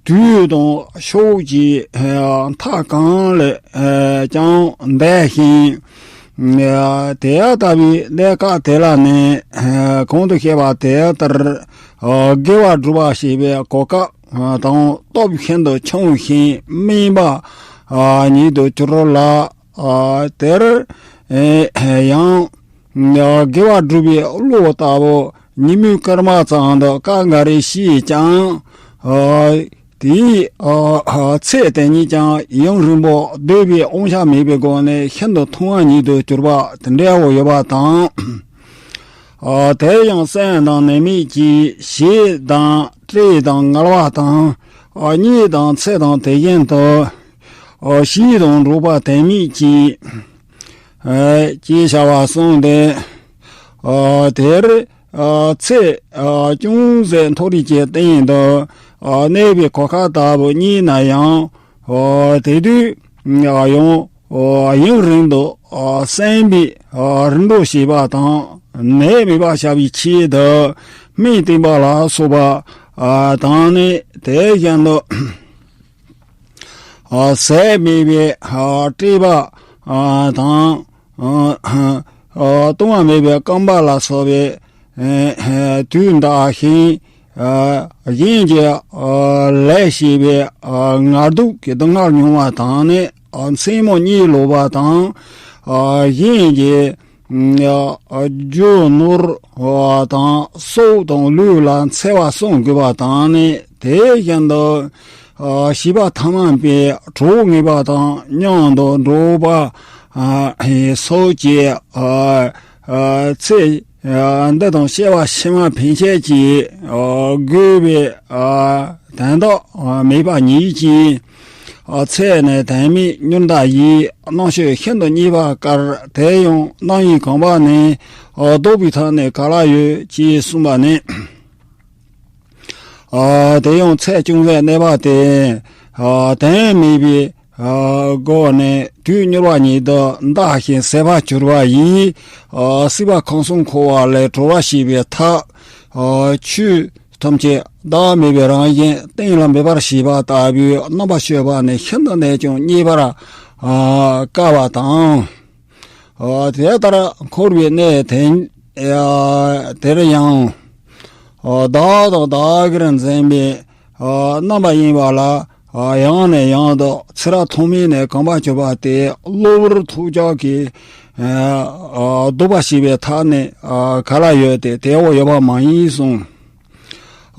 དུས་དང་ཕྱོགས་ཀྱི་ཨ་མཐའ་གང་ལས་ཨ་ཀྱང་འདས་ཤིང་། ཨ་དེ་ལྟ་བུའི་གནས་སྐབས་དེ་ལ་ནི་ཨ་གོང་དུ་བཤད་པ་དེ་ལྟར་ཨ་དགེ་བ་སྒྲུབ་པ་ཞེས་པའི་གོ་སྐབས་ཨ་དང་སྟོབས་ཤིན་ཏུ་ཆུང་ཞིང་དམན་པ་ཨ་ཉིད་དུ་གྱུར་ལ། ཨ་དེར་ཡང་དགེ་བ་སྒྲུབ་པའི་བློ་ལྟ་བུ་ཉིན་མོའི་སྐར་མ་ཙམ་དུ་སྐབས་འགའ་རེ་ཤེས་ཀྱང་། ཨ་དེའི་ཨ་ཚེ་དེ་ཉིད་ཀྱང་ཡུན་རིང་པོ་སྡོད་པའི་དབང་ཆ་མེད་པའི་སྒོ་ནས་ཤིན་ཏུ་ཐུང་བ་ཉིད་དུ་གྱུར་པ་དེ་འདྲའོ་ཡོད་པ་དང་། ཨ་དེར་ཡང་སེམས་དང་ནད་མེད་ཀྱི་ཞེ་སྡང་བཀྲེས་དང་ངལ་བ་དང་། ཨ་གཉིད་དང་འཚེ་དང་དེ་བཞིན་དུ། ཨ་ཞི་དང་འགྲོགས་པ་དོན་མེད་ཀྱི། ཨ་ཅེས་བྱ་བ་གསུངས་ཏེ། ཨ་དེར་ཨ་ཚེ་ཨ་ཅུང་ཟད་མཐོ་རིས་ཀྱི་སྟེང་དུ་ཨ་གནས་པའི་གོ་སྐབས་ལྟ་བུ་རྙེད་ན་ཡང་། ཨ་དེ་དུས་ཨ་ཡང་ཨ་ཡུན་རིང་དུ་ཨ་སེམས་པའི་ཨ་རིམ་གྲོ་བྱེད་པ་དང་ནད་མེད་པར་བྱ་བའི་ཆེད་དུ་སྨན་བསྟེན་པ་ལ་སོགས་པ་ཨ་དང་ནི་དེ་བཞིན་དུ། ཨ་ཟད་མེད་པའི་ཨ་སྤྲོས་པ་ཨ་དང་ཨ་ལྟུང་བ་མེད་པའི་སྐོམ་པ་ལ་སོགས་པའི་ཨ་དུས་འདའ་ཞིང་། ཨ་གཞན་གྱི་ཨ་ལས་བྱས་པའི་ཨ་ངལ་དུབ་ཀྱི་སྡུག་བསྔལ་མྱོང་བ་དང་ནི། ཨ་མཚན་མོ་གཉིད་ལོག་པ་དང་། ཨ་གཞན་གྱི་ཨ་རྒྱུ་ནོར་དང་སྲོག་དང་ལུས་ལ་འཚེ་བ་སྲུང་དགོས་པ་དང་ནི། དེ་བཞིན་དུ་ཨ་བྱིས་པ་ཐ་མལ་པའི་གྲོགས་ངེས་པ་དང་མཉམ་དུ་འགྲོགས་པ་ཨ་སོགས་ཀྱི་ཨ་ཨ་ཚེ་ཨ་འདི་དང་སྐྱེ་བ་ཕྱི་མ་ཕན་ཆད་ཀྱི་ཨ་དགོས་པའི་ཨ་དོན་དག་མེད་པ་ཉིད་ཀྱིས། ཨ་ཚེ་ནི་དོན་མེད་མྱུར་འདའ་ཡི། རྣམ་དཔྱོད་ཤིན་ཏུ་རྙེད་པ་དཀའ། དེ་ཡང་རྣམ་གཡེང་གོམས་པ་ནི། ཨ་ལྡོག་པའི་ཐབས་ནི་ག་ལ་ཡོད། ཅེས་གསུངས་པ་ནི། ཨ་དེ་ཡང་ཚེ་ཅུང་ཟད་གནས་པ་དེ། ཨ་དོན་མེད་པའི་ཨ་སྒོ་ནས་དུས་མྱུར་བ་ཉིད་དུ་འདའ་ཞིང་ཟད་པར་གྱུར་པ་ཡིས། ཨ་སྲིད་པ་ཁམས་གསུམ་འཁོར་བ་ལས་གྲོལ་བར་བྱེད་པའི་ཐབས། ཨ་ཆོས་ཐམས་ཅད་བདག་མེད་པའི་རང་བཞིན་གཏན་ལ་འབེབས་པར་བྱེད་པ་ལྟ་བུའི་རྣམ་པར་དཔྱོད་པ་ནི་ཤིན་ཏུ་ནས་ཀྱང་རྙེད་པར་ཨ་དཀའ་བ་དང་། ཨ་དེ་ལྟར་འཁོར་བའི་གནས་དེ་ཨ་དེར་ཡང་ཨ་བདག་དང་བདག་གིར་འཛིན་པའི་ཨ་རྣམ་པ་གཡེང་བ་ལ་ཨ་ཡང་ནས་ཡང་དུ་ཚེ་རབས་ཐོག་མེད་ནས་གོམས་པར་གྱུར་པ་དེ་གློ་བུར་ཐོལ་རྒྱག་གིས་ཨ་ཨ་ལྡོག་པར་བྱེད་པའི་ཐབས་ནི་ཨ་ག་ལ་ཡོད་དེ། དེའོ་ཡོད་པ་མ་ཡིན་གསུངས།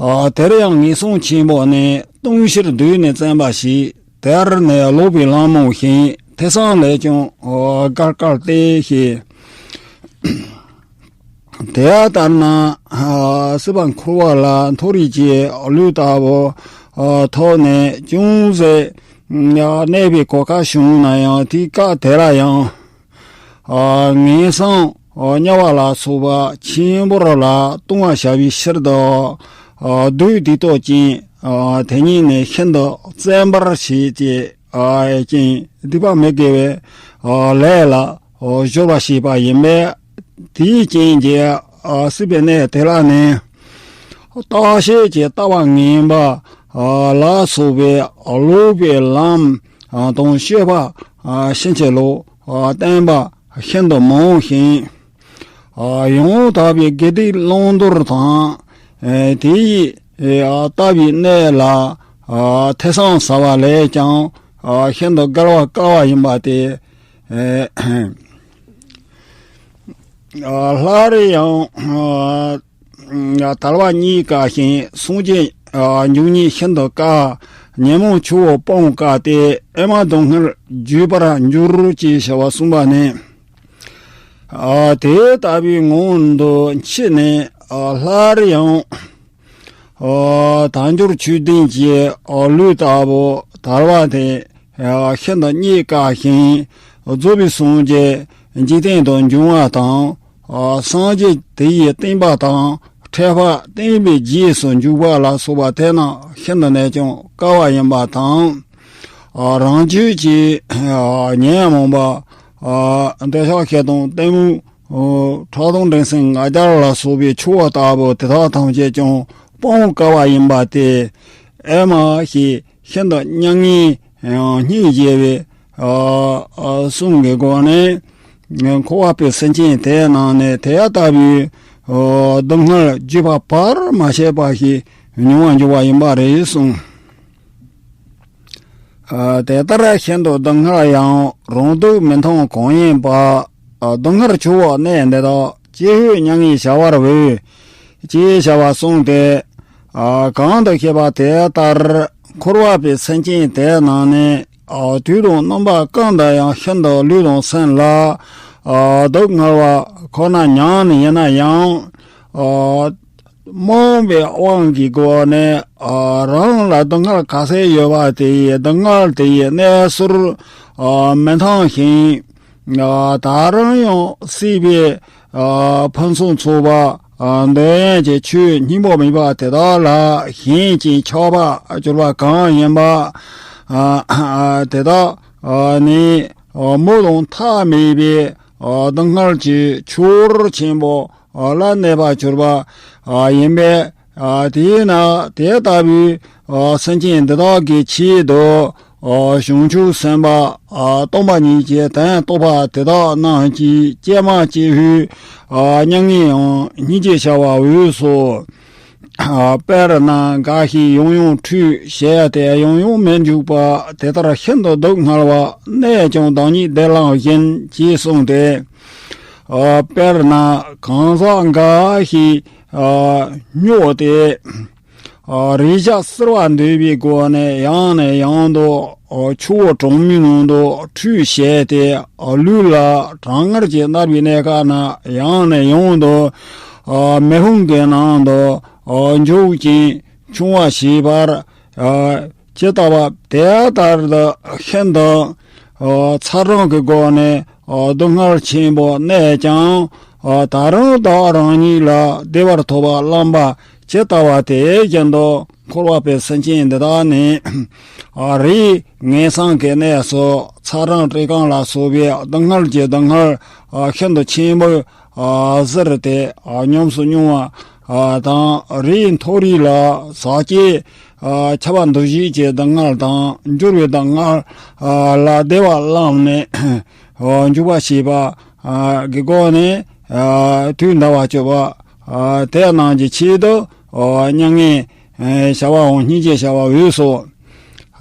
ཨ་དེར་ཡང་ངན་སོང་ཆེན་པོ་ནི་ལྟུང་ཕྱིར་འདོད་ནས་བཙེམ་པ་ཞིག་དེར་ནི་ལོག་པའི་ལམ་རྨོངས་ཤིང་ཐེ་ཚོམ་ལས་ཀྱང་ཨ་བརྒལ་དཀའ་སྟེ་ཞེས། དེ་ལྟར་ན་ཨ་སྲིད་པ་འཁོར་བ་ལ་མཐོ་རིས་ཀྱི་ལུས་ལྟ་བུ་ཨ་ཐོབ་ནས་ཅུང་ཟད་ཨ་གནས་པའི་གོ་སྐབས་བྱུང་ན་ཡང་། དེའི་སྐབས་དེ་ལ་ཡང་། ཨ་ངན་སོང་དམྱལ་བ་ལ་སོགས་པ་ཆེན་པོར་ལ་ལྟུང་བ་བྱ་བའི་ཕྱིར་དུ། ཨ་བདུད་སྡིག་ཏོ་ཅན་ཨ་དེ་ཉིད་ནི་ཤིན་ཏུ་བཙན་པར་བྱེད་ཅེས་ཨ་ཅིང་སྡིག་པ་མི་དགེ་བའི་ཨ་ལས་ལ་ཨ་སྦྱོར་བ་བྱེད་པ་ཡིན་པས། དེའི་རྐྱེན་གྱིས་ཨ་སྲིད་པའི་གནས་དེ་ལ་ནི་བརྟག་དཔྱད་ཀྱི་ལྟ་བ་ངན་པ་ཨ་ལ་སོགས་པའི་ལོག་པའི་ལམ་ཨ་དང་སྤྱོད་པ་ཨ་ཕྱིན་ཅི་ལོག་ཨ་བསྟན་པ་ཤིན་ཏུ་མང་ཞིང་། ཨ་ཡང་དག་པའི་དགེ་སྡིག་བླང་དོར་དང་། ཨ་དེ་ཡི་ཨ་ལྟ་བའི་གནས་ལ་ཨ་ཐེ་ཚོམ་ཟ་བ་ལས་ཀྱང་ཨ་ཤིན་ཏུ་བརྒལ་བ་དཀའ་བ་ཡིན་པ་སྟེ། ཨ་སླར་ཡང་ཨ་དལ་བ་རྙེད་དཀའ་ཞིང་། སངས་རྒྱས་ཨ་འབྱུང་ཉེན་ཤིན་ཏུ་དཀའ། ཉོན་མོངས་ཆུ་བོ་སྤང་དཀའ་སྟེ། ཨེ་མ་སྡུག་བསྔལ་བརྗོད་པར་འགྱུར། ཅེས་བྱ་བ་གསུངས་པ་ནི། ཨ་དེ་ལྟ་བུའི་ངང་དུ་འཆི་ནས་ཨ་སླར་ཡང་ཨ་དལ་འབྱོར་ཆོས་ལྡན་གྱི་ཨ་ལུས་ལྟ་བུ་དལ་བ་དེ་ཨ་ཤིན་ཏུ་རྙེད་དཀའ་ཞིང་། རྫོགས་པའི་སངས་རྒྱས་འཇིག་རྟེན་དུ་འབྱུང་བ་དང་། ཨ་སངས་རྒྱས་དེ་ཡི་བསྟན་པ་དང་ ཕྲད་པ་བསྟན་པའི་རྗེས་སུ་འཇུག་པ་ལ་སོགས་པ་དེ་རྣམས་ཤིན་ཏུ་ནས་ཀྱང་དཀའ་བ་ཡིན་པ་དང་། ཨ། རང་རྒྱུད་ཀྱི་ཨ་ཉོན་མོངས་པ་ཨ་འདོད་ཆགས་ཞེ་སྡང་གཏི་མུག་ཕྲག་དོག་འགྲན་སེམས་ང་རྒྱལ་ལ་སོགས་པའི་ཆོས་ལྟ་བུ་དེ་དག་ཐམས་ཅད་ཀྱང་སྤང་དཀའ་བ་ཡིན་པ་སྟེ། ཨེ་མ་ཞེས་ཤིན་ཏུ་མྱ་ངན་སྙིང་རྗེ་བའི་ཨ་ཨ་གསུང་གི་སྒོ་ནས། འཁོར་བ་པའི་སེམས་ཅན་དེའི་ནང་ནས་དེ་ལྟ་བུའི་ཨ་སྡུག་བསྔལ་བརྗོད་པ་བར་མ་ཆད་པ་ཞིག་མྱོང་བར་འགྱུར་བ་ཡིན་པ་རེད་གསུངས། ཨ་དེ་ལྟར་ཤིན་ཏུ་སྡུག་བསྔལ་ཡང་རང་སྡུག་མི་མཐོང་གང་ཡིན་པ། ཨ་སྡུག་བསྔལ་ཆུ་བོ་གནས་འདི་དག་ཅི་ཡོད་མྱ་ངན་བྱ་བར་འོས། ཅེས་བྱ་བ་གསུངས་ཏེ། ཨ་གང་དུ་བཤད་པ་དེ་ལྟར་འཁོར་བ་པའི་སེམས་ཅན་དེའི་ནང་ནས། ཨ་དུས་དང་རྣམ་པ་གང་དུ་ཡང་ཤིན་ཏུ་ལུས་དང་སེམས་ལ་ཨ་སྡུག་བསྔལ་བ་ཁོ་ན་མྱངས་ནས་ཡིན་ན་ཡང་། ཨ་རྨོངས་པའི་དབང་གི་སྒོ་ནས་ཨ་རང་ལ་སྡུག་བསྔལ་ག་ཚད་ཡོད་པ་དེ་ཡི་སྡུག་བསྔལ་དེ་ཡི་གནས་ཚུལ་ཨ་མི་མཐོང་ཞིང་། ཨ་ད་རུང་ཡང་སྲིད་པའི་ཨ་ཕུན་སུམ་ཚོགས་པ་ཨ་འདོད་ཡོན་གྱི་ཆོས་སྙིང་པོ་མེད་པ་དེ་དག་ལ་ཞེན་ཅིང་ཆགས་པར་གྱུར་པ་གང་ཡིན་པ། ཨ་དེ་དག་ནི་མུ་དང་མཐའ་མེད་པའི་སྡུག་བསྔལ་གྱི་ཆུ་བུར་ཆེན་པོ་ལ་གནས་པར་གྱུར་པ་ཡིན་པས། དེས་ན་དེ་ལྟ་བུའི་སེམས་ཅན་འདི་དག་གི་ཆེད་དུ་བྱང་ཆུབ་སེམས་དཔའ་སྟོང་པ་ཉིད་ཀྱི་དོན་རྟོགས་པ་དེ་དག་རྣམས་ཀྱིས་ཀྱེ་མ་ཀྱེ་ཧུད། མྱ་ངན་ཡང་སྙིང་རྗེ་བྱ་བ་འོས་སོ། དཔེར་ན་འགའ་ཞིག་ཡང་ཡང་ཁྲུས་བྱས་ཏེ་ཡང་ཡང་མི་འཇུག་པ་དེ་ལྟར་ཤིན་ཏུ་སྡུག་བསྔལ་བ་གནས་ཀྱང་བདག་ཉིད་བདེ་བླག་བཞིན་ཅེས་གསུངས་ཏེ། དཔེར་ན་གང་ཟག་འགའ་ཞིག་སྨྱོ་སྟེ། རེག་བྱ་བསིལ་བ་འདོད་པའི་སྒོ་ནས་ཡང་ནས་ཡང་དུ་ཆུ་བོ་གྲང་མོའི་ནང་དུ་ཁྲུས་བྱས་ཏེ། ལུས་ལ་གྲང་ངར་གྱིས་མནར་བའི་གནས་སྐབས་ན་ཡང་ནས་ཡང་དུ་མེ་ཕུང་གི་ནང་དུ་འཇུག་ཅིང་འཆིང་བ་བྱེད་པར། ཇི་ལྟ་བ་དེ་ལྟར་དུ་ཤིན་ཏུ་ཚ་གྲང་གི་སྒོ་ནས་སྡུག་བསྔལ་ཆེན་པོ་གནས་ཀྱང་། ད་རུང་བདག་རང་ཉིད་ལ་བདེ་བར་ཐོབ་པ་བླངས་པ་ཇི་ལྟ་བ་དེ་བཞིན་དུ་འཁོར་བ་པའི་སེམས་ཅན་འདི་དག་ནི། རིགས་ངན་སོང་གི་གནས་སུ་ཚ་གྲང་བཀྲེས་སྐོམ་ལ་སོགས་པའི་སྡུག་བསྔལ་གྱི་སྡུག་བསྔལ་ཤིན་ཏུ་ཆེན་པོ་ཟེར་ཏེ་ཉམས་སུ་མྱོང་བ་དང་། རིགས་མཐོ་རིས་ལ་ཟག་བཅས་ཨ་ཁྱབ་པ་འདུ་བྱེད་ཀྱི་སྡུག་བསྔལ་དང་། འགྱུར་བའི་སྡུག་བསྔལ་ཨ་ལ་བདེ་བ་བླངས་ནས་ཨ་འཇུག་པ་བྱེད་པ་ཨ་གི་སྒོ་ནས་ཨ་དུས་འདའ་བར་གྱུར་པ་ཨ་དེ་རྣམས་ཀྱི་ཆེད་དུ་ཨ་མྱ་ངན་ཨ་བྱ་བའམ་སྙིང་རྗེ་བྱ་བ་འོས་སོ།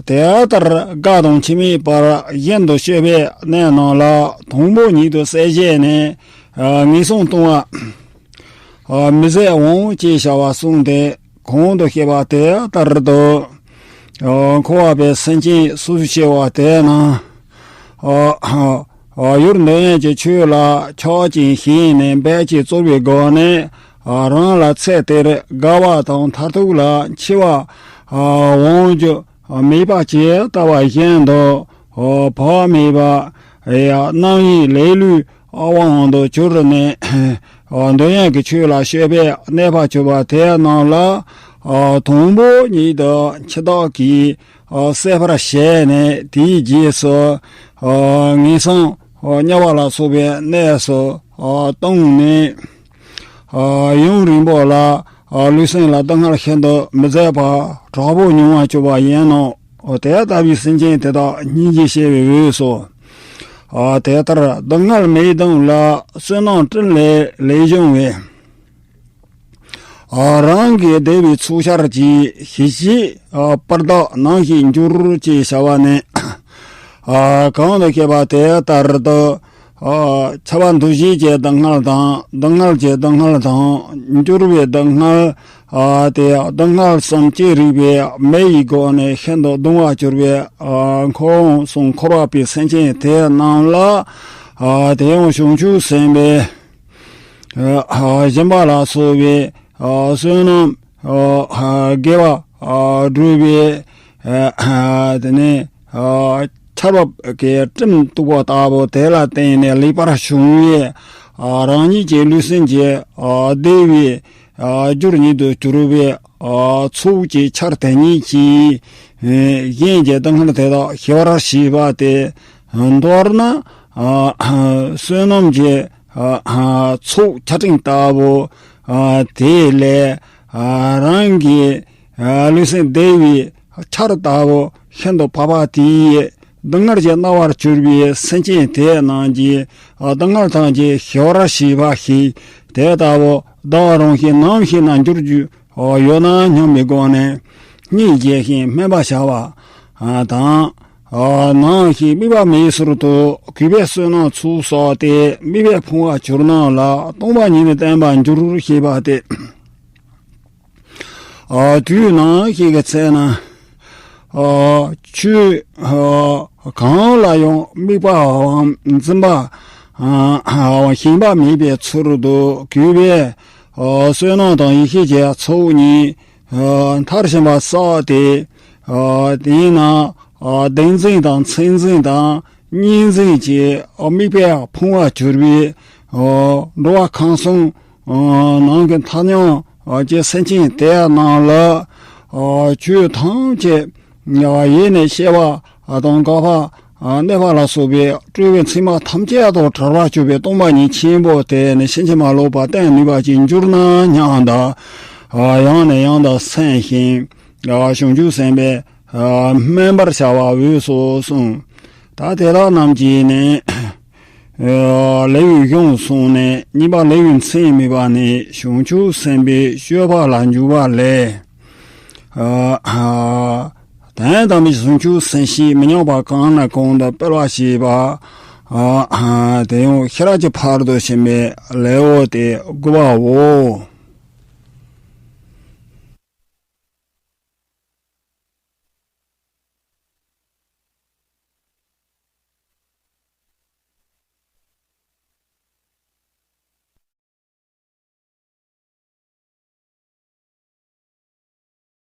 དེ་ལྟར་དགའ་དང་ཆོས་མེད་པར་ཤིན་ཏུ་སྤྱོད་པའི་གནས་རྣམས་ལ་དང་པོ་ཉིད་དུ་གསལ་བྱེད་ནས་ཨ་ངན་སོང་ལྟུང་བ། ཨ་མི་བཟད་འོང་ཅེས་བྱ་བ་གསུངས་ཏེ། གོང་དུ་བཤད་པ་དེ་ལྟར་དུ། ཨ་འཁོར་བ་པའི་སེམས་ཅན་སོ་སོ་སྐྱེ་བོ་དེ་རྣམས། ཨ་ཨ་ཡུལ་འདོད་ཡོན་གྱི་ཆོས་ལ་ཆགས་ཅིང་ཞེན་ནས་འབད་ཅིང་རྩོལ་བའི་སྒོ་ནས། ཨ་རང་ལ་ཚེ་འདིར་དགའ་བ་དང་མཐར་ཐུག་ལ་འཆི་བ་ཨ་འོང་རྒྱུ་མེད་པ་ཇི་ལྟ་བ་བཞིན་དུ། ཨ་བག་མེད་པ་ཡང་རྣམ་གཡེང་ལེ་ལོའི་དབང་དུ་གྱུར་ནས། འདོད་ཡོན་གྱི་ཆོས་ལ་སྤྱོད་པས་གནས་པར་གྱུར་པ་དེ་རྣམས་ལ། དང་པོ་ཉིད་དུ་འཆི་བདག་གིས་གསད་པར་བྱས་ནས། དེའི་རྗེས་སུ་ངན་སོང་དམྱལ་བ་ལ་སོགས་པའི་གནས་སུ་ལྟུང་ནས། ཡུན་རིང་པོ་ལ་ལུས་སེམས་ལ་སྡུག་བསྔལ་ཤིན་ཏུ་མི་བཟད་པ་དྲག་པོ་མྱོང་བར་གྱུར་པ་ཡིན་ནོ། དེ་ལྟ་བུའི་སེམས་ཅན་དེ་དག་སྙིང་རྗེ་བྱེད་པའི་འོས་སོ། ཨ་དེ་ལྟར་སྡུག་བསྔལ་མེད་དོན་ལ་བསོད་ནམས་སྤྲིན་ལས་ལས་བྱུང་བའི། ཨ་རང་གི་བདེ་བའི་ཚོགས་ཆར་གྱིས་ཞི་བྱེད་ཨ་པར་དག་ནང་བཞིན་འགྱུར་ཅེས་བྱ་བ་ནི། ཨ་གོང་དུ་བཤད་པ་དེ་ལྟར་དུ། ཨ་ཁྱབ་པ་འདུ་བྱེད་ཀྱི་སྡུག་བསྔལ་དང་། སྡུག་བསྔལ་གྱི་སྡུག་བསྔལ་དང་། འགྱུར་བའི་སྡུག་བསྔལ། ཨ་དེ་སྡུག་བསྔལ་གསུམ་ཅི་རིགས་པའི་མེ་ཡི་སྒོ་ནས་ཤིན་ཏུ་གདུང་བར་གྱུར་པའི་ཨ་འཁོར་འཁོར་བ་པའི་སེམས་ཅན་དེ་རྣམས་ལ། ཨ་དེ་ཡང་བྱང་ཆུབ་སེམས་དཔའི་ཨ་སྦྱིན་པ་ལ་སོགས་པའི་ཨ་བསོད་ནམས་ཨ་དགེ་བ་ཨ་བསྒྲུབས་པའི་ཨ་དེ་ནས་ཨ་ཆར་བབས་ཀྱི་སྤྲིན་གཏུགས་པ་ལྟ་བུ་དེ་ལ་བརྟེན་ནས་ལེགས་པར་བྱུང་བའི་ཨ་རང་ཉིད་ཀྱི་ལུས་སེམས་ཀྱི་ཨ་བདེ་བའི་ རྒྱུར་ཉིད་དུ་གྱུར་པའི་ཚོགས་ཀྱི་ཆར་དེ་ཉིད་ཀྱིས་གཞན་གྱི་སྡུག་བསྔལ་དེ་དག་ཞི་བར་བྱེད་པ་སྟེ། མདོར་ན་བསོད་ནམས་ཀྱི་ཚོགས་ཆར་སྤྲིན་ལྟ་བུ་དེ་ལས་རང་གི་ལུས་སེམས་བདེ་བའི་ཆར་ལྟ་བུ་ཤིན་ཏུ་འཕགས་པ་དེས། སྡུག་བསྔལ་གྱིས་མནར་བར་གྱུར་པའི་སེམས་ཅན་དེ་རྣམས་ཀྱི་སྡུག་བསྔལ་ཐམས་ཅད་ཞི་བར་བྱེད་པ་ཞིག་དེ་ལྟ་བུ་བདག་རང་གིས་ནམ་ཤེས་ན་འགྱུར་རྒྱུ་ཡོད་ན་སྙམ་པའི་སྒོ་ནས་སྙིང་རྗེ་ཞིང་སྨོན་པ་བྱ་བ་དང་། ནམ་ཞིག་དམིགས་པ་མེད་ཟུར་དུ་གུས་པས་བསོད་ནམས་ཚོགས་བསགས་ཏེ་དམིགས་པས་ཕུང་བར་གྱུར་རྣམས་ལ་སྟོང་པ་ཉིད་ནི་བསྟན་པར་འགྱུར་ཞེས་པ་སྟེ། དུས་ནམ་ཞིག་གི་ཚེ་ན། ཆོས་གང་ལ་ཡང་དམིགས་པའམ་འཛིན་པ་ཞེན་པ་མེད་པའི་ཚུལ་དུ་གུས་པས་བསོད་ནམས་དང་ཡེ་ཤེས་ཀྱི་ཚོགས་གཉིས་མཐར་ཕྱིན་པ་བསགས་ཏེ། དེས་ན་བདེན་འཛིན་དང་མཚན་འཛིན་དང་གཉིས་འཛིན་གྱི་དམིགས་པས་ཕུང་བར་གྱུར་པའི་འགྲོ་བ་ཁམས་གསུམ་ནང་གི་མཐའ་མྱང་གི་སེམས་ཅན་དེ་རྣམས་ལ་ཆོས་ཐམས་ཅད་ཡེ་ནས་ཤེས་པ་དང་དགག་པ་གནོད་པ་ལ་སོགས་པའི་སྤྲོས་པའི་མཚན་མ་ཐམས་ཅད་དང་བྲལ་བར་གྱུར་པའི་སྟོང་པ་ཉིད་ཆེན་པོ་དེ་ནི་ཕྱིན་ཅི་མ་ལོག་པར་བསྟན་ནུས་པ་ཅིག་འགྱུར་ན་སྙམ་དང་། ཡང་ནས་ཡང་དུ་སེམས་ཤིང་། བྱང་ཆུབ་སེམས་དཔའི་སྨོན་པར་བྱ་བ་འོས་སོ་གསུངས། ད་དེ་དག་རྣམས་ཀྱིས་ནི། ལེའུའི་གཞུང་གསུངས་ནས་གཉིས་པ་ལེའུའི་མཚན་སྨོས་པ་ནི་བྱང་ཆུབ་སེམས་དཔའི་སྤྱོད་པ་ལ་འཇུག་པ་ལས། དོན་དམ་པའི་བྱང་ཆུབ་སེམས་བསྐྱེད་མི་ཉམས་པ་གང་ནས་གང་དུ་སྤེལ་བར་བྱེད་པ། དེ་ཡང་ཤེས་རབ་ཀྱི་ཕ་རོལ་ཏུ་ཕྱིན་པའི་ལེའུ་སྟེ་དགུ་པའོ།